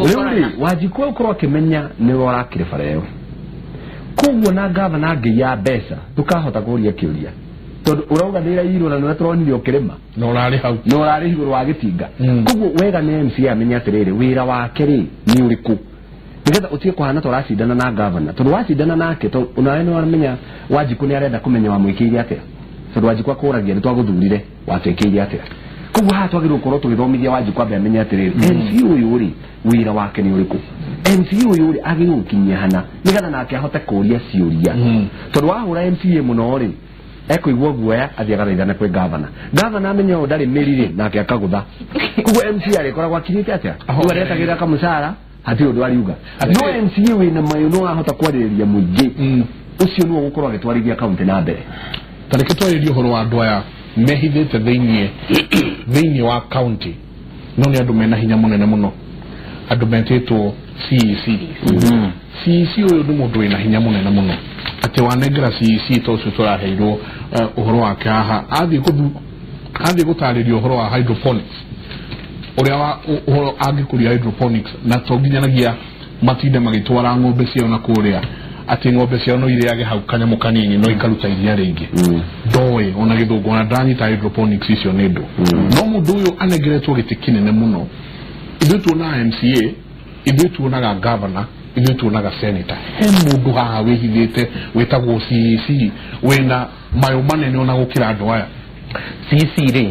rĩ Wanjikũ ũkorwo akĩmenya nĩwe ũrakire bara ĩyo koguo na gavana angĩiya mbeca ndũkahota kũria kĩũria tondu urauga nĩ irairwo na nĩwe tũronire ũkĩrĩma na ũrarĩ hau na ũrarĩ igũrũ wa gĩtinga. Koguo wega nĩ MCA amenye atĩrĩrĩ wĩra wake rĩ nĩ ũrĩkũ nigetha utige kuhana ta ũracindana na governor tondu wacindana nake tondu onawe nĩ waramenya Wanjikũ nĩ arenda kũmenya wamwĩkĩire atĩa tondu Wanjikũ akũragia nĩ twagũthurire watwĩkĩire atĩa. Koguo haha twagĩrĩirwo gũkorwo tũgĩthomithia Wanjikũ ambe amenye atĩrĩrĩ MC ũyũ rĩ wĩra wake nĩ ũrĩkũ, MC ũyũ rĩ agĩrĩirwo gũkinyia hana nigetha nake ahote kũria ciũria tondu wahũra MCA mũno rĩ ekũigua guoya athiĩ agathaithana kwĩ governor. Governor amenya ũyũ ndarĩ mĩri rĩ nake akagũtha. Koguo MCA arĩkoragwo akirĩte atĩa rĩu aretagĩrĩra kamũcara hatirĩ ũndũ ariuga. No MCA wĩna mayũ no ahota kwarĩrĩria mũingĩ ũcio nĩwe ũgũkorwo agĩtwarithia kaunti na mbere. Ta reke twarĩrie ũhoro wa andũ aya mehithĩte thĩinĩ wa county no nĩ andũ mena hinya mũnene mũno andũ metĩtwo CEC. CEC ũyũ nĩ mũndũ wĩna hinya mũnene mũno atĩ wanengera CEC ta ũcio tũraheirwo ũhoro wake haha athiĩ gũtarĩria ũhoro wa hydroponics ũrĩa ũhoro angĩkũria hydroponics na to nginyanagia matinde magĩtwara ng'ombe ciao na kũrĩa atĩ ng'ombe ciao no irĩage hau kanyamũ kanini no ikaruta iria rĩingĩ ndoĩ ona gĩthũngũ ona ndanyita hydroponics icio nĩ ndũ. No mũndũ ũyũ anengeretwo gĩtĩ kĩnene mũno. Ithuĩ tuonaga MCA, ithuĩ tuonaga governor, ithuĩ tuonaga senator. He mũndũ haha wĩhithĩte wĩtagwo CEC wĩna mayũ manene ona gũkĩra andũ aya. CEC rĩ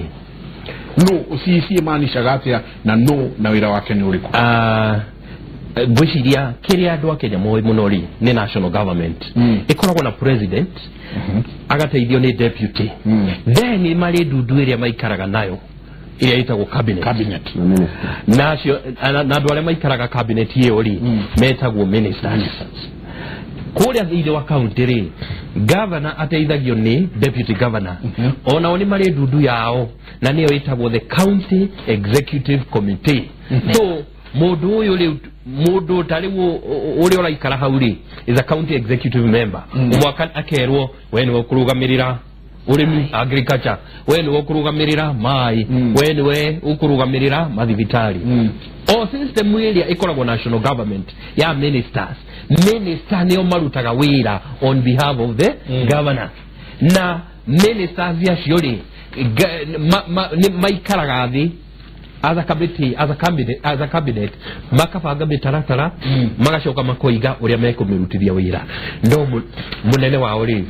no CEC ĩmaanishaga atĩa na no na wĩra wake nĩ ũrĩkũ? Ngwĩciria kĩrĩa andũ a Kenya moĩ mũno rĩ nĩ national government ĩkoragwo na president agateithio nĩ deputy then marĩ ndundu ĩrĩa maikaraga nayo ĩrĩa ĩtagwo cabinet nacio na andũ arĩa maikaraga cabinet ĩyo rĩ metagwo ministers. Kũrĩa thĩinĩ wa county rĩ, governor ateithagio nĩ deputy governor. Onao nĩ marĩ ndundu yao na nĩyo ĩtagwo the county executive committee. So mũndũ ũyũ rĩu, mũndũ ta rĩu ũrĩa ũraikara hau rĩ, is a county executive member. Mwaka akerwo we nĩwe ũkũrũgamĩrĩra ũrĩmi, agriculture, we nĩwe ũkũrũgamĩrĩra maĩ, we nĩwe ũkũrũgamĩrĩra mathibitarĩ. O system ĩrĩa ĩkoragwo national government ya ministers, minister nĩo marutaga wĩra on behalf of the governor, na ministers acio rĩ nĩ maikaraga thĩ as a committee, as a cabinet, makabanga mĩtaratara, magacoka makoiga ũrĩa mekũmĩrutithia wĩra. No mũnene wao rĩ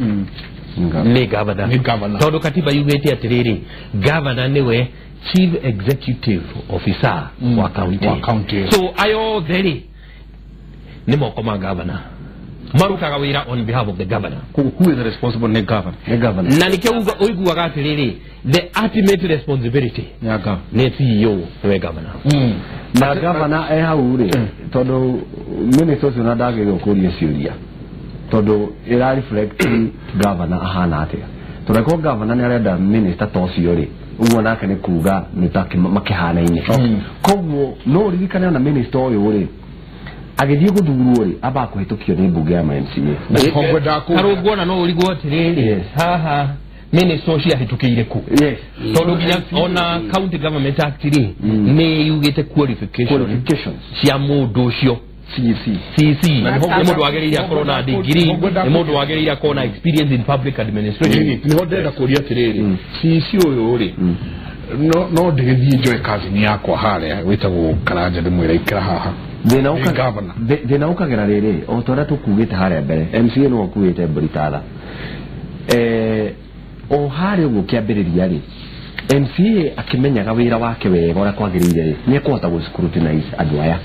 nĩ governor. Nĩ governor. Tondũ katiba yugĩte atĩrĩrĩ, governor nĩwe chief executive officer wa county. Wa county. So ayo othe rĩ nĩ moko ma governor, marutaga wĩra on behalf of the governor. Who is responsible? Nĩ governor. Nĩ governor. Na nĩkĩo ũiguaga atĩrĩrĩ, the ultimate responsibility Ya governor. nĩ CEO, nĩwe governor. Na governor e hau rĩ, tondũ minister ũcio na ndagĩrĩirwo kũria ciũria, tondũ ĩra reflect governor ahana atĩa. Tondũ angĩkorwo governor nĩ arenda minister ta ũcio rĩ, ũguo nake nĩ kuga nĩ ta makĩhanaine. Koguo no ũririkane ona minister ũyũ rĩ, agĩthiĩ gũthurwo rĩ, ambaga kũhĩtũkio nĩ mbunge ya MCA. Karũngu, ona no ũrigwo atĩrĩrĩ, haha minister ũcio ahĩtũkĩire kũ? Tondũ nginya ona County Government Act rĩ, nĩ yugĩte qualification Qualifications. cia mũndũ ũcio. CEC. CC Na nĩ mũndũ wagĩrĩire akorwo na degree, nĩ mũndũ wagĩrĩire akorwo na experience in public administration. Niho ndĩrenda kũria atĩrĩrĩ, CEC ũyũ rĩ, no ndĩgĩthiĩ njoe kazini yakwa harĩa wĩtagwo Karanja, ndĩmwĩra ikara haha. Thĩna Nĩ governor. Thĩna ũkagĩra rĩrĩ, o ta ũrĩa tũkugĩte harĩa mbere, MCA nĩwe ũkuĩte mbũri tatha. O harĩa ũguo kĩambĩrĩria rĩ, MCA akĩmenyaga wĩra wake wega ũrĩa kwagĩrĩire rĩ, nĩ ekũhota gũ scrutinize andũ aya.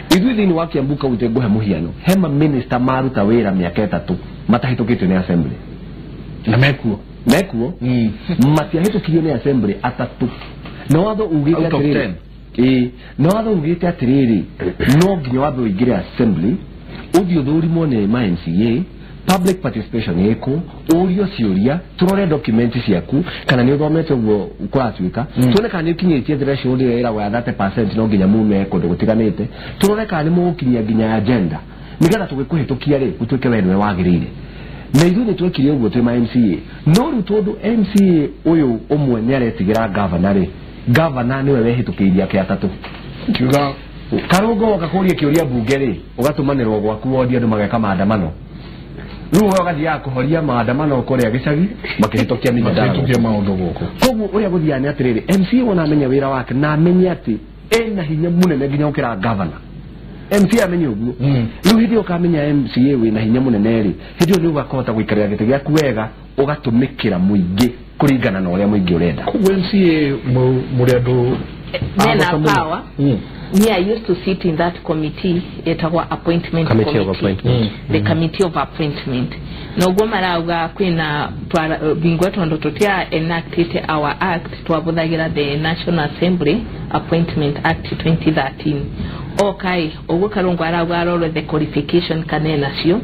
Ithuĩ thĩinĩ wa Kiambu County, ngũhe mũhiano, hema minister maruta wĩra mĩaka 3 matahĩtũkĩtio nĩ assembly. Na mekuo. Mekuo. Matiahĩtũkirio nĩ assembly atatũ, na watho ugĩte Out of atĩrĩrĩ, 10. Ĩĩ, na watho ugĩte atĩrĩrĩ, no nginya wambe ũingĩre assembly, ũthiĩ ũthũrimwo nĩ ma MCA, public participation ĩkwo, ũrio ciũria, tũrore document ciaku kana nĩ ũthomete ũguo kũratuĩka, tuone kana nĩ ũkinyĩtie threshold ĩrĩa ĩragwo ya 30%, no nginya mume kũndũ gũtiganĩte, tũrore kana nĩ mũgũkinyia nginya agenda, nĩgetha tũgĩkũhĩtũkia rĩ, gũtuĩke we nĩwe wagĩrĩire. Na ithuĩ nĩ twekire ũguo twĩ ma MCA, no rĩu tondũ MCA ũyũ ũmwe nĩ aretigĩra gavana rĩ, gavana nĩwe wehĩtũkĩirie ake atatũ. Kiuga Karũngo, woka kũria kĩũria mbunge rĩ, ũgatũmanĩrwo gwaku wondi, andũ mageka maandamano. Rĩu we ũgathiaga kũhoria maandamano kũrĩa gĩcagi, makĩhĩtũkia mĩjadala. Makĩhĩtũkia maũndũ gũkũ. Koguo ũrĩa gũthiaga nĩ atĩrĩrĩ, MCA wona amenya wĩra wake na amenye atĩ ena hinya mũnene nginya gũkĩra gavana, MCA amenye ũguo. Rĩu hĩndĩ ĩyo ũkamenya MCA wĩna hinya mũnene rĩ, hĩndĩ ĩyo nĩ ũgakũhota gũikarĩra gĩtĩ gĩaku wega, ũgatũmĩkĩra mũingĩ kũringana na ũrĩa mũingĩ ũrenda. Koguo MCA mũrĩ andũ Mena a bata mũno. power. Me, I used to sit in that committee etagwa appointment Committee of committee. appointment. The committee of appointment, noguo marauga kwina bingwa, tondu tutia enacted our act, twabuthagira the National Assembly Appointment Act 2013. Okay, uguo Karungu arauga arorwe the qualification kana enacio,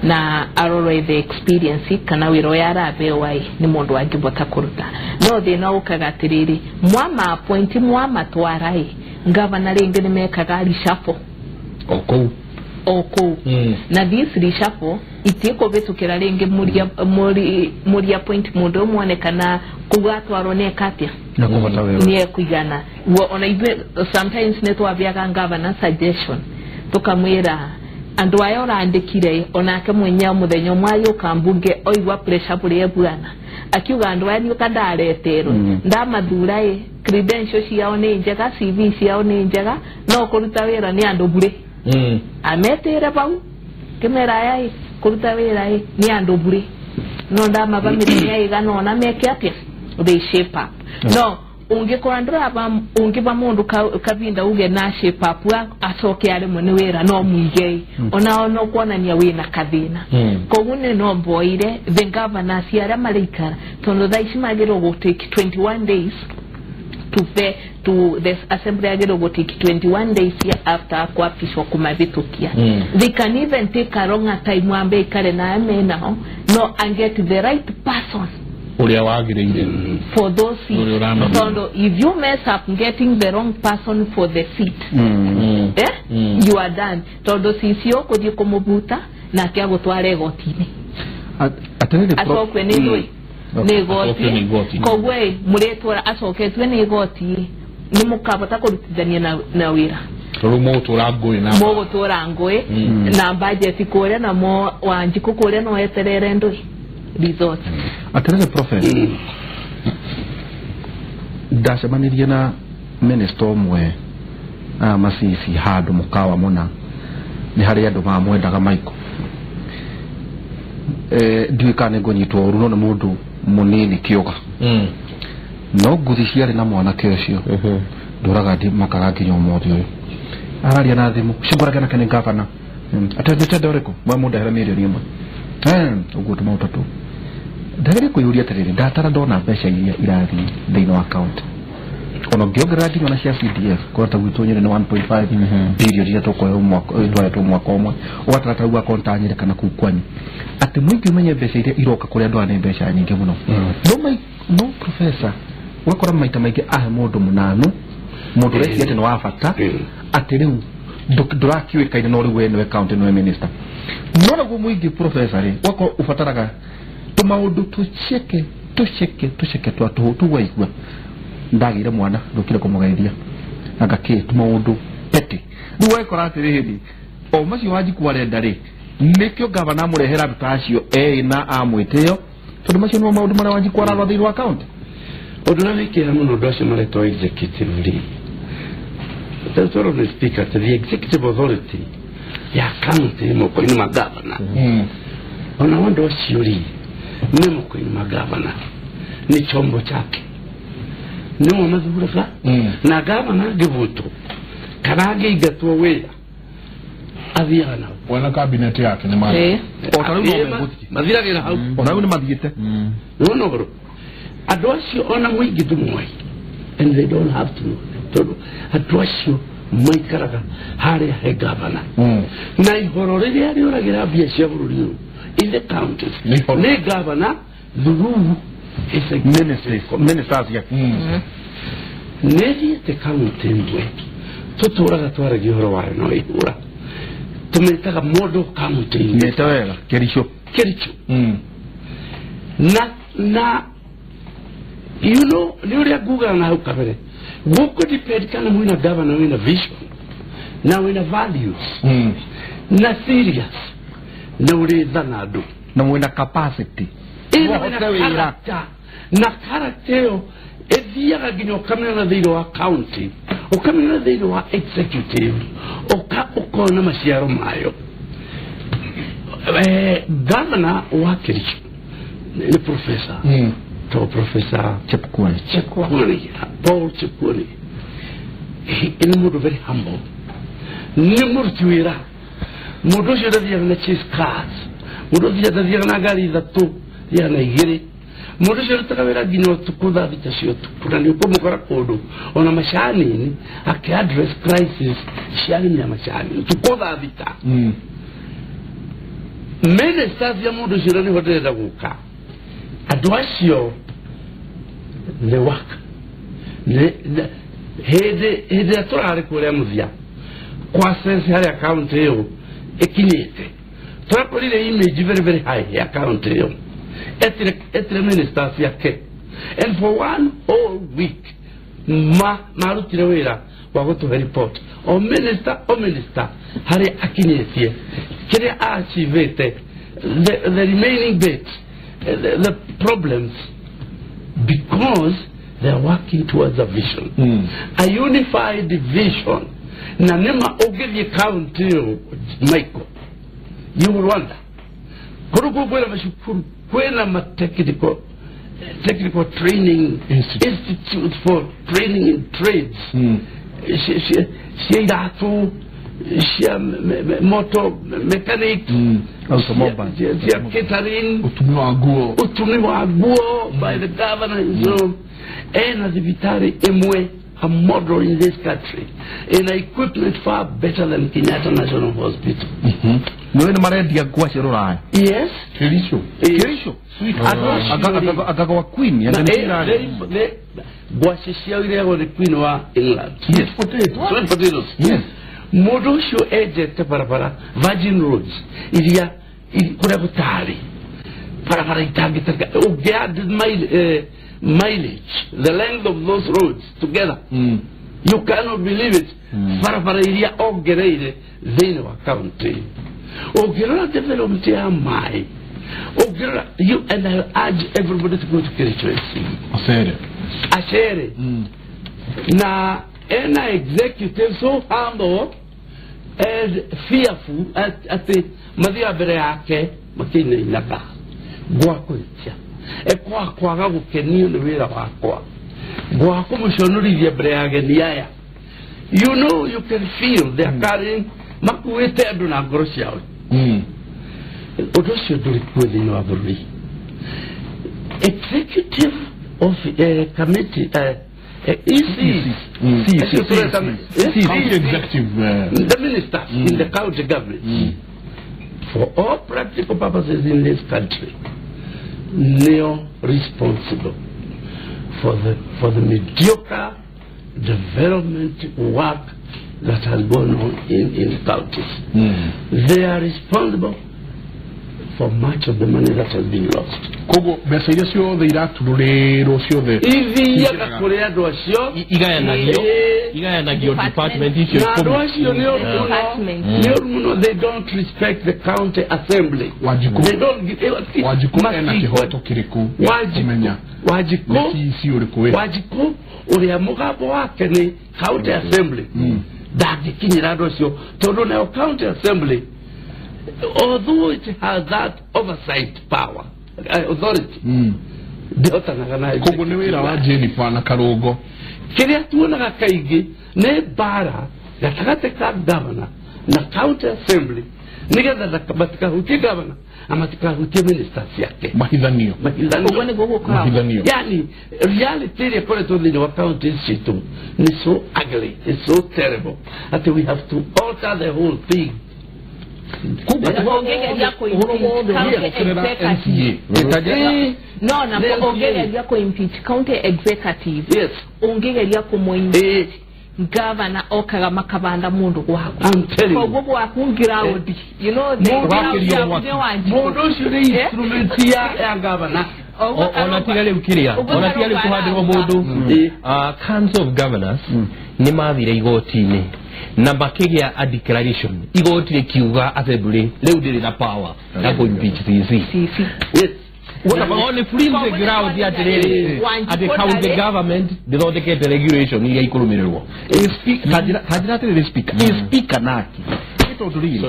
na arorwe the experience kana wĩra ũrĩa arabewa ĩ nĩ mũndũ angĩbota kũruta. No thĩna ũkaga atĩrĩrĩ, mwama appoint, mwamatwara ĩ, ngavana rĩngĩ nĩ mekaga reshuffle. O kũu. O kũu. Na this reshuffle itiĩkũvĩtũkĩra rĩngĩ mũria appoint mũndũ ũmwe kana kũu atwarwo nĩ eka atĩa. Na kũhota wĩra. Nĩ ekuigana. Ona ithuĩ sometimes nĩ twabeaga governor suggestion, tũkamwĩra andũ aya ũrandĩkire, onake mwenyewe mũthenya ũmwe agĩũka mbunge oigua pressure bũrĩa ebuana, akiuga andũ aya nĩũka ndareterwo, ndamathura ĩ, credentials ciao nĩ njega, CV ciao nĩ njega, no kũruta wĩra nĩ andũ burĩ. Ametĩre bau kĩmera aya ĩ, kũruta wĩra ĩ nĩ andũ burĩ, no ndamaba mĩthenya ĩgana ona meke atĩa, they shape up. No ũngĩkora ndũraba ũngĩba mũndũ kavinda uge na shape up, acoke aremwe nĩ wĩra, no mũige onao no kuonania wĩna kathĩna. Koguo nĩ no mboire the governors arĩa marĩikara, tondũ thaa ici magĩrĩirwo gũ take 21 days to the assembly agero go take 21 days here after kuapishwa kumavitukia. They can even take a longer time ambe ikare na ame nao no and get the right person uria wagiriire for those seats. So if you mess up getting the wrong person for the seat, you are done. Tondu sisio kuthie kumubuta na kia gutwara igoti-ini. Acokwe ni ndui ni igoti koguo muretwara acoketwe ni igoti ni mukabota kurutithania na wira tondu mugutura ngui na mugutura ngui na budget kuria na mo Wanjiku kuria no eterere ndui resort. Atirere professor, ndacemanirie na minister ũmwe Masisi handũ mũkawa mũna nĩ harĩ andũ mamwendaga Michael. Ndiũĩ kana nĩngũnyitwo ũru no nĩ mũndũ mũnini kĩũga no nguthi ciarĩ na mwanake ũcio ndũraga makaga nginya ũmũthĩ ũyũ araria na thimũ cingũrage nake nĩ gavana atendete ũrĩkũ mwe mũndehere mirioni ĩmwe ũguo tũmaũ tũtũ ndageria kwĩyũria atĩrĩrĩ ndatara ndona mbeca iria irathiĩ thĩinĩ wa kaunti ona ngĩongerera nginya ona cia CDF kũrata gwitũ Nyĩrĩ nĩ 1.5 billion iria tũkũheo mwaka twahetwo mwaka ũmwe ũgatara ta rĩu akonta Nyĩrĩ kana kũu kwanyu atĩ mũingĩ ũmenye mbeca iria iroka kũrĩ andũ aya nĩ mbeca nyingĩ mũno. No professor ũgakora maita maingĩ ahe mũndũ mũnanu mũndũ ũreciria atĩ nĩ wa bata atĩ rĩu ndũrakiũĩkaine no rĩu we nĩwe county nĩwe minister no naguo mũingĩ professor rĩ ũgakorwo ũbataraga tũmaũndũ tũceke tũceke tũceke twa tũhũ tũwaigua ndagire mwana ndukire kumugeithia anga ki tumaundu peti riu wekora atiriri o macio Wanjiku arenda ri nikio gavana amurehera andu ta acio eri na amwitio tondu macio nimo maundu maria Wanjiku ararora thiini wa county. Undu uria wikira muno andu acio maretwo executive ri the speaker to the executive authority ya county moko-inĩ ma gavana ona andu acio ri ni moko-inĩ ma gavana ni chombo chake nĩmo mathuraga na gavana angĩvutwo kana angĩingatwo wĩra athiaga nao wena cabinet yake nĩ ma o ta rĩu no megũthiĩ mathiragĩra hau ona rĩu nĩ mathiĩte nĩwona ũhoro andũ acio ona mũingĩ ndũmoĩ and they don't have to know tondũ andũ acio maikaraga harĩa he gavana na ihoro rĩrĩa rĩũragĩra mbia cia bũrũri ũyũ in the counties nĩ gavana through ministers yake nĩthiĩte kaunti ĩmwe tũtũraga twaragia ũhoro wayo no ihũra tũmĩtaga model county mĩte wega Kericho Kericho na you know nĩ ũrĩa ngugaga na hau kabere gũkũ depend kana mwĩna governor wĩna vision na wĩna values na serious na ũrĩ tha na andũ na mwĩna capacity na character ĩyo ĩthiaga nginya ũkamĩona thĩinĩ wa county ũkamĩona thĩinĩ wa executive ũkona maciaro mayo. Governor wa Kericho nĩ professor to Professor Chepkwony Paul Chepkwony nĩ mũndũ very humble nĩ mũruti wĩra mũndũ ũcio ndathiaga na chase cars mũndũ ũcio ndathiaga na ngari ithatũ thiaga na igĩrĩ mũndũ ũcio arutaga wĩra nginya ũtukũ thaa thita cia ũtukũ na nĩ ũkũmũkora kũndũ ona macani-inĩ akĩ address crisis cia arĩmi a macani ũtukũ thaa thita. Ministers ya mũndũ ũcio na nĩho ndĩrenda gũka andũ acio they work hĩndĩ ĩrĩa tũrarĩ kũrĩa mũthia kwa sense harĩa county ĩyo ĩkinyĩte tũrakorire image very very high ya county ĩyo etire ministers yake and for one whole week marutire wĩra wa gũtũhe report o minister harĩa akinyĩtie kĩrĩa achievete the remaining bit the problems because they are working towards a vision, a unified vision. Na nĩma ũngĩthiĩ county ĩyo Michael, you will wonder kũrĩ kũu kwĩna macukuru kwĩna ma technical training institute for training in trades cia iratũ cia motor mechanics, cia catering, utumi wa nguo by the governor. So Ena thibitarĩ ĩmwe, a model in this country, in equipment far better than Kenyatta National Hospital. Nĩ nĩ marendia ngwacĩ rũraya. Yes. Kericho. Kericho. Agagwa Queen. Ngwacĩ ciao ireagwo nĩ Queen wa England. Yes. Sweet potatoes. Yes. Mũndũ ũcio enjete barabara Virgin Roads iria kũrĩa gũtarĩ barabara itangĩtarĩka ũngĩ-add mileage, the length of those roads together, you cannot believe it. Barabara iria ongereire thĩinĩ wa county, ũngĩrora development ya maĩ, ũngĩrora, you and I urge everybody to go to Kericho and see. Acere. Acere. Na ena executive so humble and fearful atĩ mathiaga mbere yake makĩinainaga ngwakũhitia ekwaga kwaga gũkenio nĩ wĩra wakwa, ngwaga kũmũconorithia mbere ya ageni aya. You know, you can feel they are carrying makuĩte andũ na ngoro ciao. Ũndũ ũcio ndũrĩ kuo thĩinĩ wa bũrũri. Executive of committee, ECs, County executive, the ministers in the county government, for all practical purposes in this country, neo responsible for the mediocre development work that has gone on in the counties. They are responsible for much of the money that has been lost. Koguo mbeca iria ciothe iraturũrĩrwo ciothe ithiaga kũrĩ andũ acio, igayanagio department icio na andũ acio nĩ ũru mũno. They don't respect the county assembly. Wanjikũ, They don't give, Wanjikũ ena kĩhoto kĩrĩkũ kũmenya Wanjikũ nĩ CEC ũrĩkũ wĩ? Wanjikũ ũrĩa mũgambo wake nĩ county assembly ndangĩkinyĩra andũ acio, tondũ nayo county assembly, although it has that oversight power, authority, ndĩhotanaga na Koguo nĩ wĩra wa Jennifer na Karũngo. Kĩrĩa tuonaga kaingĩ nĩ mbara gatagatĩ ka governor na county assembly, nĩgetha matikahutie governor na matikahutie minister ciake. Mahithanio. Ũguo nĩguo gũkoragwo. Mahithanio. Yani reality ĩrĩa ĩkoretwo thĩinĩ wa county citũ nĩ so ugly, it's so terrible that we have to alter the whole thing. Ũngĩgeria kũ-impeach county executive, no na ũngĩgeria kũ-impeach county executive, Yes. ũngĩgeria kũmũ-impeach governor okaga makabanda mũndũ gwaku, I'm telling you. koguo gwaku ground, you know, the ground nĩ Wanjikũ. Mũndũ ũcio nĩ instrument ya governor. Ona tiga rĩu kĩrĩa, ona tiga rĩu kũhandĩrwo mũndũ, Council of Governors nĩ mathire igoti-inĩ na makĩgĩa a declaration, igoti rĩkiuga assembly rĩu ndĩrĩ na power ya kũ-impeach CEC. Yes. On flimsy ground atĩrĩrĩ, atĩ county government ndĩthondekete regulation iria ikũrũmĩrĩrwo. Kanjĩra atĩrĩrĩ, speaker, speaker nake tondũ rĩrĩ,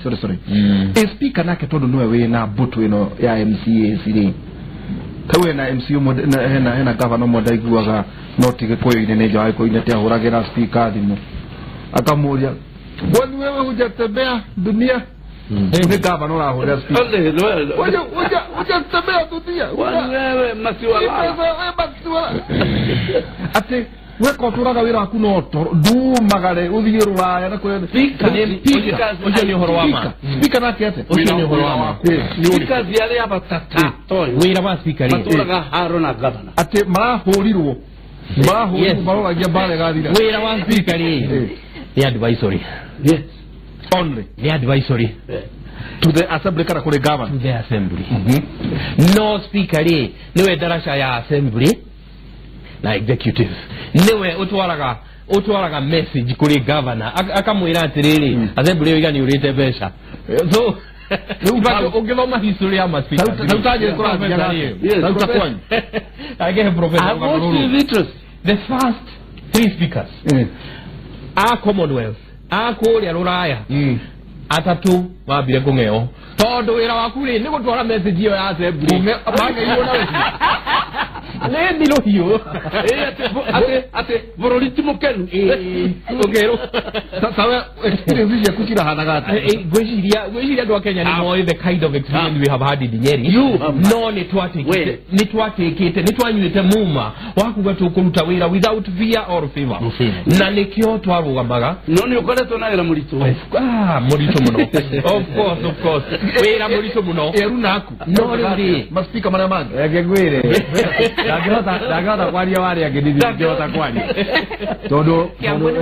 sorry sorry, speaker nake tondũ nĩwe wĩna mbũtũ ĩno ya MCAs rĩ, tau hena MC ũmwe, hena governor ũmwe ndaiguaga no ti Gĩkũyũ-inĩ nĩ nja wa Gĩkũyũ-inĩ, atĩ ahũragĩra speaker thimũ akamũria, kwani wewe hujatembea dunia? Nĩ governor ũrahũrĩra speaker, hujatembea dunia, Kwani wewe masiwalala? Atĩ weka ũtũraga wĩra waku no toro ndumagare ũthiĩ rũraya na kũrĩa. Ũcio nĩ ũhoro wa ma. Speaker nake atĩa? Ũcio nĩ ũhoro wa ma. Speakers arĩa batata Wĩra wa speaker rĩ, matũraga haro na governor. Atĩ marahũrirwo maroragia mbara ĩgathira. Wĩra wa speaker rĩ nĩ advisory. Yes. Only nĩ advisory to the assembly kana kũrĩ governor? To the assembly. No speaker rĩ nĩwe ndaraca ya assembly na executive, nĩwe ũtwaraga message kũrĩ governor akamwĩra atĩrĩrĩ, assembly ĩyo iga nĩ ũrĩte mbeca. So ũngĩthoma history ya ma-speaker, Rĩu tanjĩre kũrathiaga atĩa? Rĩu ta kwanyu. Agehe Professor I want interest. The first three speakers a Commonwealth a kũrĩa rũraya atatu mambire kũng'eo, tondũ wĩra waku rĩ nĩ gũtwara message ĩyo ya assembly. Mang'eirwo na Nĩ rũhiũ. Atĩ bũrũri ti mũkenu. Ũkerwo. Tawe experience ciaku cirahanaga atĩa? Ngwĩciria andũ a Kenya nĩ moĩ the kind of experience we have had in Nyeri. No nĩ twatĩkĩte nĩ twanyuĩte muma wa kuga tũkũruta wĩra without fear or favor, na nĩkĩo twarũgamaga. No nĩ ũkoretwo na wĩra mũritũ. Mũritũ mũno. Of course wĩra mũritũ mũno. Eru naku. No rĩu rĩ maspika marĩa mangĩ reke ngwĩre ndangĩhota kwaria warĩa angĩ ndingĩhota kwaria tondũ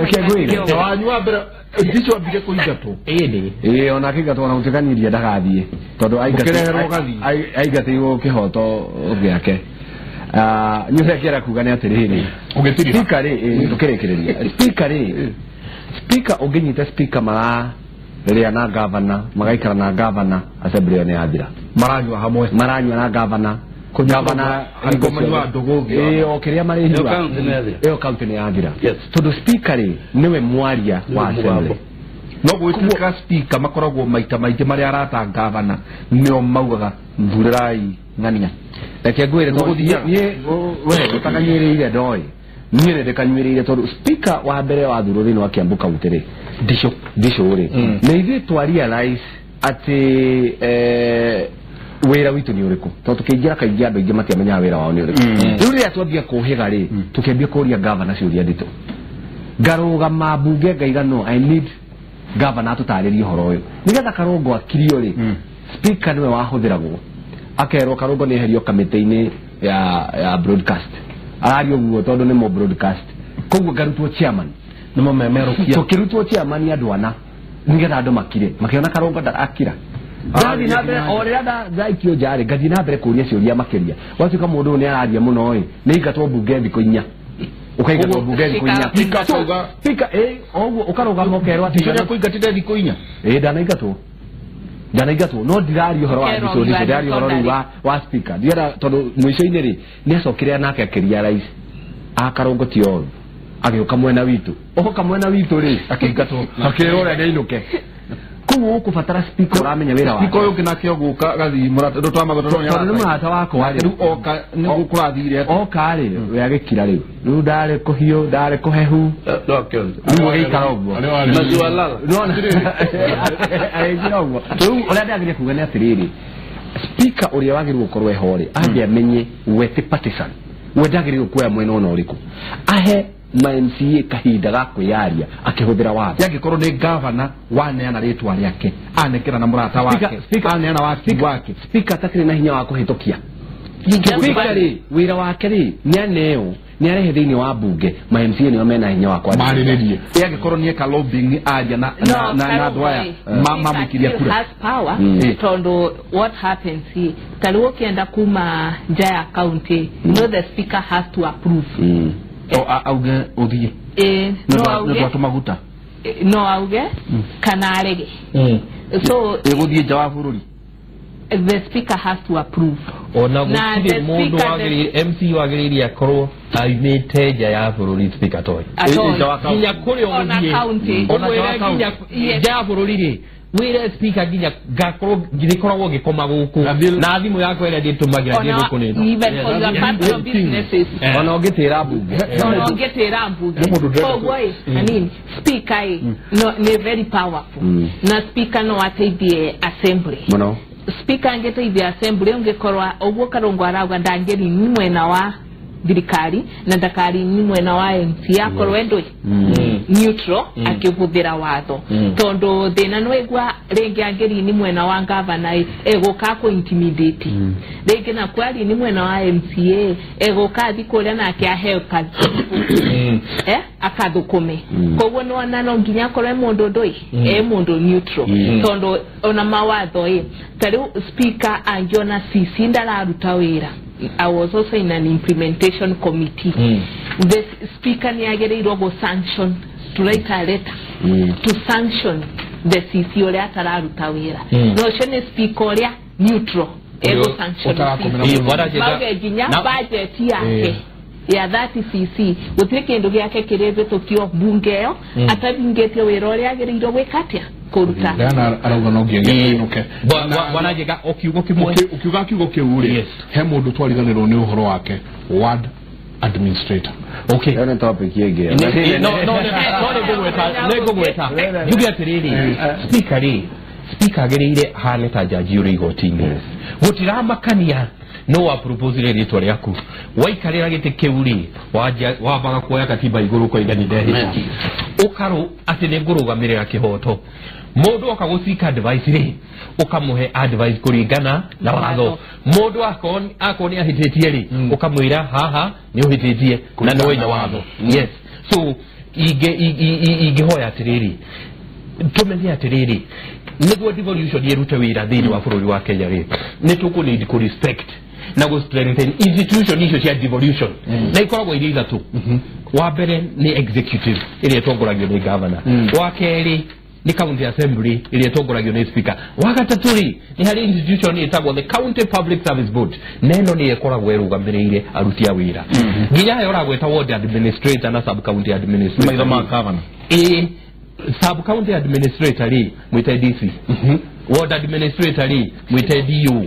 reke ngwĩre wanyu wa mbere ndicio ambire kũingatwo. Ĩĩ ona akĩingatwo ona gũtuĩka ndagathiĩ tondũ aingatĩirwo kĩhoto gĩake. Nĩ ũrĩa kĩara kuga nĩ atĩrĩrĩ speaker rĩ tũkĩrĩkĩrĩria speaker rĩ speaker ũngĩnyita speaker mararĩa na governor magaikara na governor assembly ĩyo nĩ yathira. Maranyua hamwe, maranyua na governor o kĩrĩa marĩhiwa ĩyo county nĩ yathira tondũ speaker rĩ nĩwe mwaria wa assembly. No gwĩtuĩka speaker makoragwo maita maingĩ marĩa arata governor nĩo maugaga thurĩrai ng'ania. Reke ngwĩre niĩ we ũtakanyuĩrĩire ndoĩ niĩ nĩ ndĩkanyuĩrĩire tondũ speaker wa mbere wa thurwo thĩinĩ wa Kiambu county rĩ Ndicũ rĩ nĩ ithuĩ twa realize atĩ wĩra witũ nĩ ũrĩkũ tondũ tũkĩingĩra kaingĩ andũ aingĩ matiamenyaga wĩra wao nĩ ũrĩkũ. Rĩu rĩrĩa twambia kũhĩga rĩ tũkĩambia kũria governor ciũria nditũ ngarũgama mbunge ngaiga no I need governor atũtarĩrie ũhoro ũyũ nĩgetha Karũngo akirio rĩ speaker nĩwe wahũthĩragwo akerwo Karũngo nĩ eherio kamĩtĩ-inĩ ya broadcast araria ũguo tondũ nĩ mo broadcast koguo ngarutwo chairman nĩmo memerũkia tũkĩrutwo chairman andũ ana nĩgetha andũ makire makĩona Karũngo ndarakira ndathiĩ na mbere o rĩrĩa ndaikio nja rĩ ngathiĩ na mbere kũria ciũria makĩria gwatuĩka mũndũ ũyũ nĩ araria mũno ĩ nĩ aingatwo mbunge thikũ inya ũkaingatwo mbunge thikũ inya speaker ũguo ũkarũgama ũkerwo atĩ nĩakũingatĩte thikũ inya. Ĩ ndanaingatwo no ndiraria ũhoro wa Ndicũ ndiraria ũhoro rĩu wa speaker ndiera tondũ mũico-inĩ rĩ nĩacokire nake akĩria rais Karũngo ti oru agĩũka mwena witũ oka mwena witũ rĩ akĩingatwo akĩrwo ũrĩa nĩainũke. Koguo ũkũbatara speaker ũramenya wĩra wake. Speaker ũyũ ũngĩ nake ogũka gathiĩ mũrata tondũ nĩ mũrata wakwa rĩ rĩu oka nĩguo kũrathire oka rĩ we agĩkira rĩu rĩu ndarĩ kũhiũ ndarĩ kũhehu rĩu agĩikara ũguo agĩikara ũguo. Rĩu ũrĩa ndagĩrĩire kuga nĩ atĩrĩrĩ speaker ũrĩa wagĩrĩirwo gũkorwo eho rĩ ambe amenye we ti partisan we ndagĩrĩirwo kuoya mwena ona ũrĩkũ ahe ma MCA kahinda ga kwĩyaria akĩhũthĩra watho. Yangĩkorwo nĩ governor waneana rĩtwa rĩake anekera na mũrata wake aneana waki wake speaker atakĩrĩ na hinya wa kũhĩtũkia speaker rĩ wĩra wake rĩ nĩ aneo nĩ arehe thĩinĩ wa mbunge ma MCA nĩo mena hinya wa kwaria marĩrĩrie. Yangĩkorwo nĩ eka lobbying aria na andũ aya mamũikiria kura tondũ what happens here ta rĩu ũkĩenda kuma nja ya county no the speaker has to approve auge ũthiĩ no auge maguta no auge kana arege so ĩgũthiĩ nja wa bũrũri the speaker has to approve. Ona gũtirĩ mũndũ wagĩrĩire MC wagĩrĩire akorwo aumĩte nja ya bũrũri speaker toy nginya kũrĩa ũgũthiĩ ũmwĩre nginya nja ya bũrũri rĩ wĩre speaker nginya ngakorwo ngĩkoragwo ngĩkoma gũkũ na thimũ yakwa ĩrĩa ndĩtũmagĩra ndĩ gũkũ nĩ even for your personal businesses ona ũngĩtĩra mbunge ona ũngĩtĩra mbunge koguo ĩ I mean speaker ĩ nĩ very powerful na speaker no ateithie assembly mũno. Speaker angĩteithia assembly ũngĩkorwo ũguo Karũngo arauga ndangĩrini mwena wa thirikari na ndakarini mwena wa MC akorwo endwe neutral akĩhũthĩra watho tondũ thĩna nĩwaigua rĩngĩ angĩrini mwena wa governor egũka kũ intimidate rĩngĩ nakuo arini mwena wa MCA egũka athi kũrĩa nake aheo akathũkũme koguo nĩwona no nginya akorwo e mũndũ ndũĩ e mũndũ neutral tondũ ona mawatho ĩ ta rĩu speaker angĩona CC ndararuta wĩra. I was also in an implementation committee. The speaker nĩagĩrĩirwo go sanction to write a letter to sanction the CC ũrĩa atararuta wĩra no ũcio nĩ speaker ũrĩa neutral ego sanction mauge nginya budget yake ya 30cc gutire kindu giake kirivĩtũkio bunge ĩyo atabingĩtio wĩra ũrĩa agĩrĩirwo gwĩka atĩa kũruta. Diana arauga no nginya inũke. Bwana Njenga o kiugo kĩmwe ukiuga kiugo kĩu rĩ, he mũndũ twariganĩrwo nĩ ũhoro wake, ward administrator. Okay. Ĩyo nĩ topic ĩngĩ. No nĩ ngũgweta njuge atĩrĩrĩ, speaker rĩ, speaker agĩrĩire ahane ta jaji ũrĩ igoti-inĩ. Gũtiramakania no wa propose rĩtwa rĩaku waikarĩra gĩtĩ kĩu rĩ, wambaga kuoya katiba igũrũ ũkoiga nĩ ndehĩtũkia ũkarũ atĩ nĩ ngũrũgamĩrĩra kĩhoto. Mũndũ oka gũcika advice rĩ, ũkamũhe advice kũringana na watho. Mũndũ akorwo nĩ ahĩtĩtie rĩ, ũkamwĩra haha nĩ ũhĩtĩtie na nĩ waina watho. Yes. So ingĩhoya atĩrĩrĩ, tũmenye atĩrĩrĩ, nĩguo devolution ĩrute wĩra thĩinĩ wa bũrũri wa Kenya rĩ, nĩ tũkũ need kũ respect na gũ strengthen institution icio cia devolution na ikoragwo irĩ ithatũ. Wa mbere nĩ executive ĩrĩa ĩtongoragio nĩ governor, wa kerĩ nĩ county assembly ĩrĩa ĩtongoragio nĩ speaker, wa gatatũ rĩ nĩ harĩ institution ĩtagwo the county public service board, na ĩno nĩyo ĩkoragwo ĩrũgamĩrĩire aruti a wĩra nginya hayo ũragweta ward administrator na sub county administrator. Maitho ma governor. Ĩĩ, sub county administrator rĩ mwĩte DC, ward administrator rĩ mwĩte DO.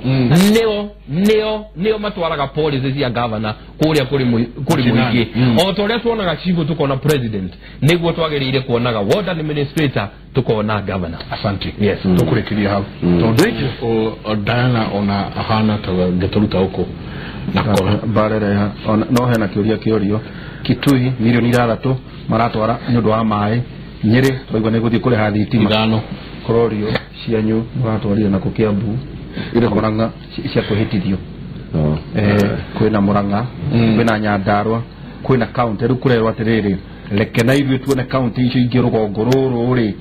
Nĩo matwaraga policy cia governor kũrĩa kũrĩ mũingĩ. O ta ũrĩa tuonaga chief tukona president, nĩguo twagĩrĩire kuonaga ward administrator tukona governor. Asante. Yes. Tũkũrĩkĩria hau tondũ Diana ona ahana ta ngĩtũruta ũkũ na kora barere no hena kĩũria kĩorio. Kitui milioni 6 maratwara nĩ ũndũ wa maĩ. Nyĩrĩ twaigua nĩ gũthiĩ kũrĩha thitima ithano. Kũrorio cianyu mũratwarire na kũ Kiambu ire Murang'a cia kwĩhĩtithio. Kwĩna Murang'a, kwĩna Nyandarua, kwĩna county. Rĩu kũrerwo atĩrĩrĩ, reke na ithuĩ tuone county icio ingĩ rũgongo rũrũ rĩ,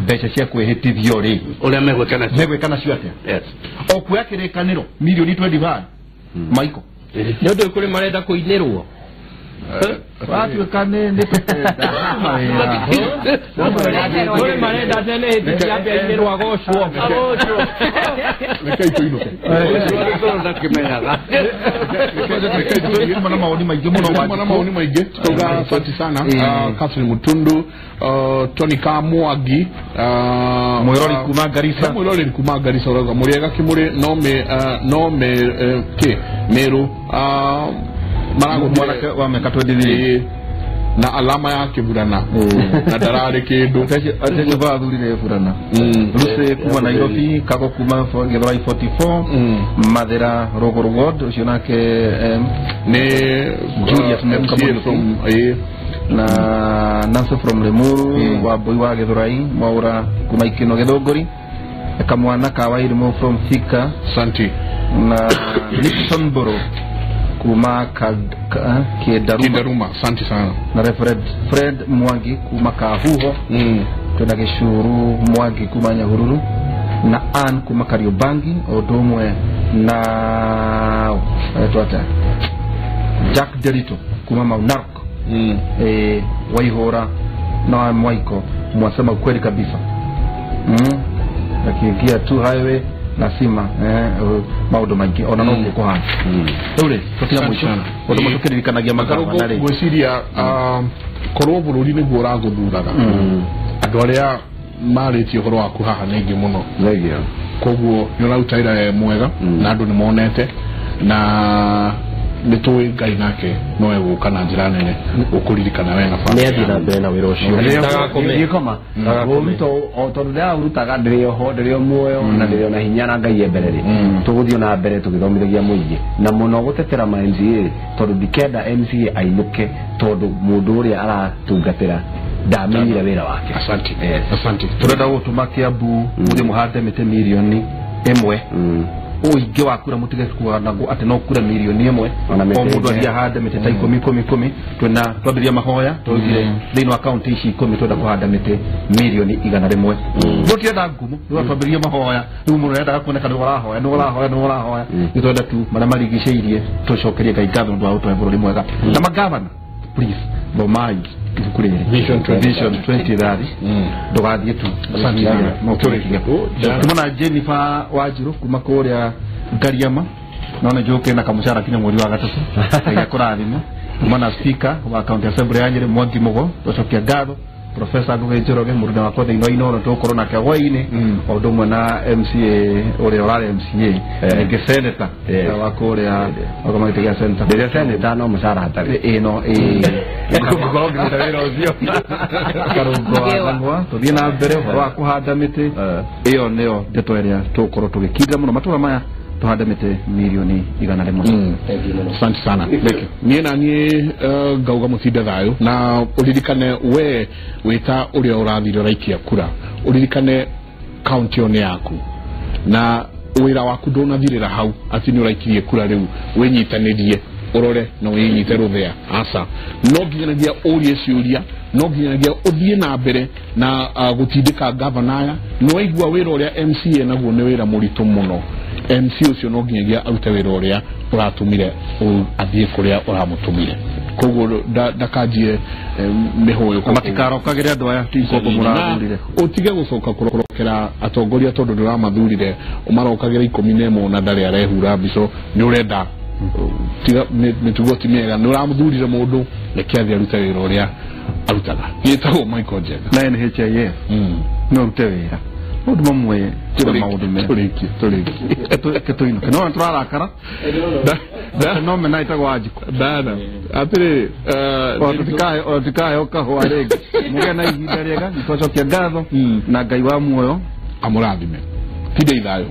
mbeca cia kwĩhĩtithio rĩ ũrĩa megwĩka nacio, megwĩka nacio atĩa? Yes. O kuoya kĩrĩkanĩro milioni 25 Michael. Nĩ ũndũ kũrĩ marenda kũinĩrwo. Watuĩka nĩ tũkenda kũrĩ marenda tene hĩndĩ cia mbere ainĩrwo agocwo. Reke itũinũke. Kuma na maoni maingĩ mũno. Kuma na maoni maingĩ tukauga asante sana Catherine Mutundu, Tony Kamwangi, mwĩrori kuma Garissa, mwĩrori kuma Garissa ũrauga mũrĩega kĩmũrĩ no me kĩ Meru mwanake wa mĩaka 23 na alama ya kĩburana na ndararĩ kĩndũ. Acio bathurire burana. Lucy kuma Nairobi, Kago kuma Githurai 44, Mathira Rũgũrũ Ward ũcio nake nĩ Julius MCA from na Nancy from Limuru, Wambui wa Githurai, Mwaura kuma Ikeno Gĩthũngũri, kamwana ka Wairimu from Thika, Asante, na Nixon Boro kuma Kĩndaruma. Asante sana. Na Reverend Fred Mwangi kuma Kahuho, twĩna Gĩcuru Mwangi kuma Nyahururu, na Ann kuma Kariobangi, o ũndũ ũmwe na etwo atĩa Jack Derito kuma Mau Narok, Waihũra na Mwaiko mwasema ukweli kabisa. Akiingia tu highway na sima maũndũ maingĩ ona no gũkũhana. Rĩu rĩ tũkinya mũico ũndũ ũmwe tũkĩririkanagia magavana rĩ, ngwĩciria korwo bũrũri nĩguo ũragũthuraga, andũ arĩa marĩtie ũhoro waku haha nĩ aingĩ mũno, koguo nĩ ũraruta wĩra mwega na andũ nĩ monete, na nĩ tũĩ Ngai nake no egũka na njĩra nene gũkũririkana we na famĩlĩ. Nĩ athiĩ na mbere na wĩra ũcio. Tondũ ndĩraũrutaga ndĩrĩ oho, ndĩrĩ o muoyo na ndĩrĩ ona hinya na Ngai embere rĩ, tũgũthiĩ na mbere tũgĩthomithagia mũingĩ na mũno gũtetera ma MCA, tondũ ndikenda MCA ainũke tondũ mũndũ ũrĩa aratungatĩra ndamenyire wĩra wake. Asante. Asante. Tũrenda gũtũma Kiambu mũthiĩ mũhande mĩtĩ mirioni 1 ũingĩ wa kura mũtige kuonago atĩ no kura mirioni 1 o mũndũ athiĩ ahande mĩtĩ ta 10 10 10. Twĩna twambĩrĩria mahoya twaugire thĩinĩ wa kaunti ici 10 twenda kũhanda mĩtĩ mirioni 100. Tũtirenda ngumo, rĩu twambĩrĩria mahoya, rĩu mũndũ arendaga kuoneka nĩ ũrahoya, nĩ ũrahoya, nĩ ũrahoya. Nĩ twenda tu marĩa marigicĩirie tũcokerie Ngai ngatho nĩ ũndũ wa gũtũhe bũrũri mwega. Na magavana please thomai ibuku rĩrĩ Vision 2030 ndũgathiĩ tu. Tumona Jennifer Wanjiru kuma kũrĩa Ngariama, no nĩ njũkĩ na kamũcara kinya mweri wa gatatũ. Ngai akũrathime. Kuma speaker wa county assembly ya Nyeri Mwangi Mugo twacokia ngatho Professor Ngugi Njoroge mũruna wakwa thĩinĩ wa Inooro tũgũkorwo nake hwaĩ-inĩ o ũndũ ũmwe na MCA ũrĩa ũrarĩ MCA ningĩ senator wa kũrĩa wakoma gĩtĩ gĩa senator rĩrĩa senator no mũcara hatarĩ ĩno ngũkorwo ngĩruta wĩra ũcio Karũngo wa Thang'wa tũthiĩ na mbere ũhoro wa kũhanda mĩtĩ ĩyo nĩyo ndeto ĩrĩa tũgũkorwo tũgĩkindĩra mũno matũra maya tuhande mĩtĩ mirioni 100. Asante sana. Niĩ na niĩ ngauga mũtinde thayũ na ũririkane we wĩta ũrĩa ũrathire ũraikia kura ũririkane kaunti ĩyo nĩ yaku na wĩra waku ndũnathirĩra hau atĩ nĩ ũraikirie kura rĩu wĩnyitanĩrie ũrore na wĩnyite rũthĩa aca no nginyanagia ũrie ciũria no nginyanagia ũthiĩ na mbere na gũtindĩka gavana aya nĩ waigua wĩra ũrĩa MCA naguo nĩ wĩra mũritũ mũno MC ũcio no nginyagia arute wĩra ũrĩa ũratũmire athiĩ kũrĩa ũramũtũmire koguo ndakanjie mĩhũyũ matikarokagĩre andũ aya ti ngombo mũrathurire ũtige gũcoka kũrokera atongoria tondũ ndũramathurire ũmarokagĩra 11 na ndarĩ arehura mbico nĩ ũrenda tiga mĩtugo ti mĩega nĩ ũramuthurire mũndũ reke athiĩ arute wĩra ũrĩa arutaga gĩtagwo Michael Njenga na NHIF no ũrute wĩra maũndũ mamwe tiga maũndũ mega tũrĩkie tũinũke no tũrarakara no mena ĩtagwo Wanjikũ ndana atĩrĩrĩ ona tũtikaheo kahũa rĩngĩ mũgĩe na ihinda rĩega nĩtwacokia ngatho na Ngai wa muoyo amũrathime tinde ithayũ.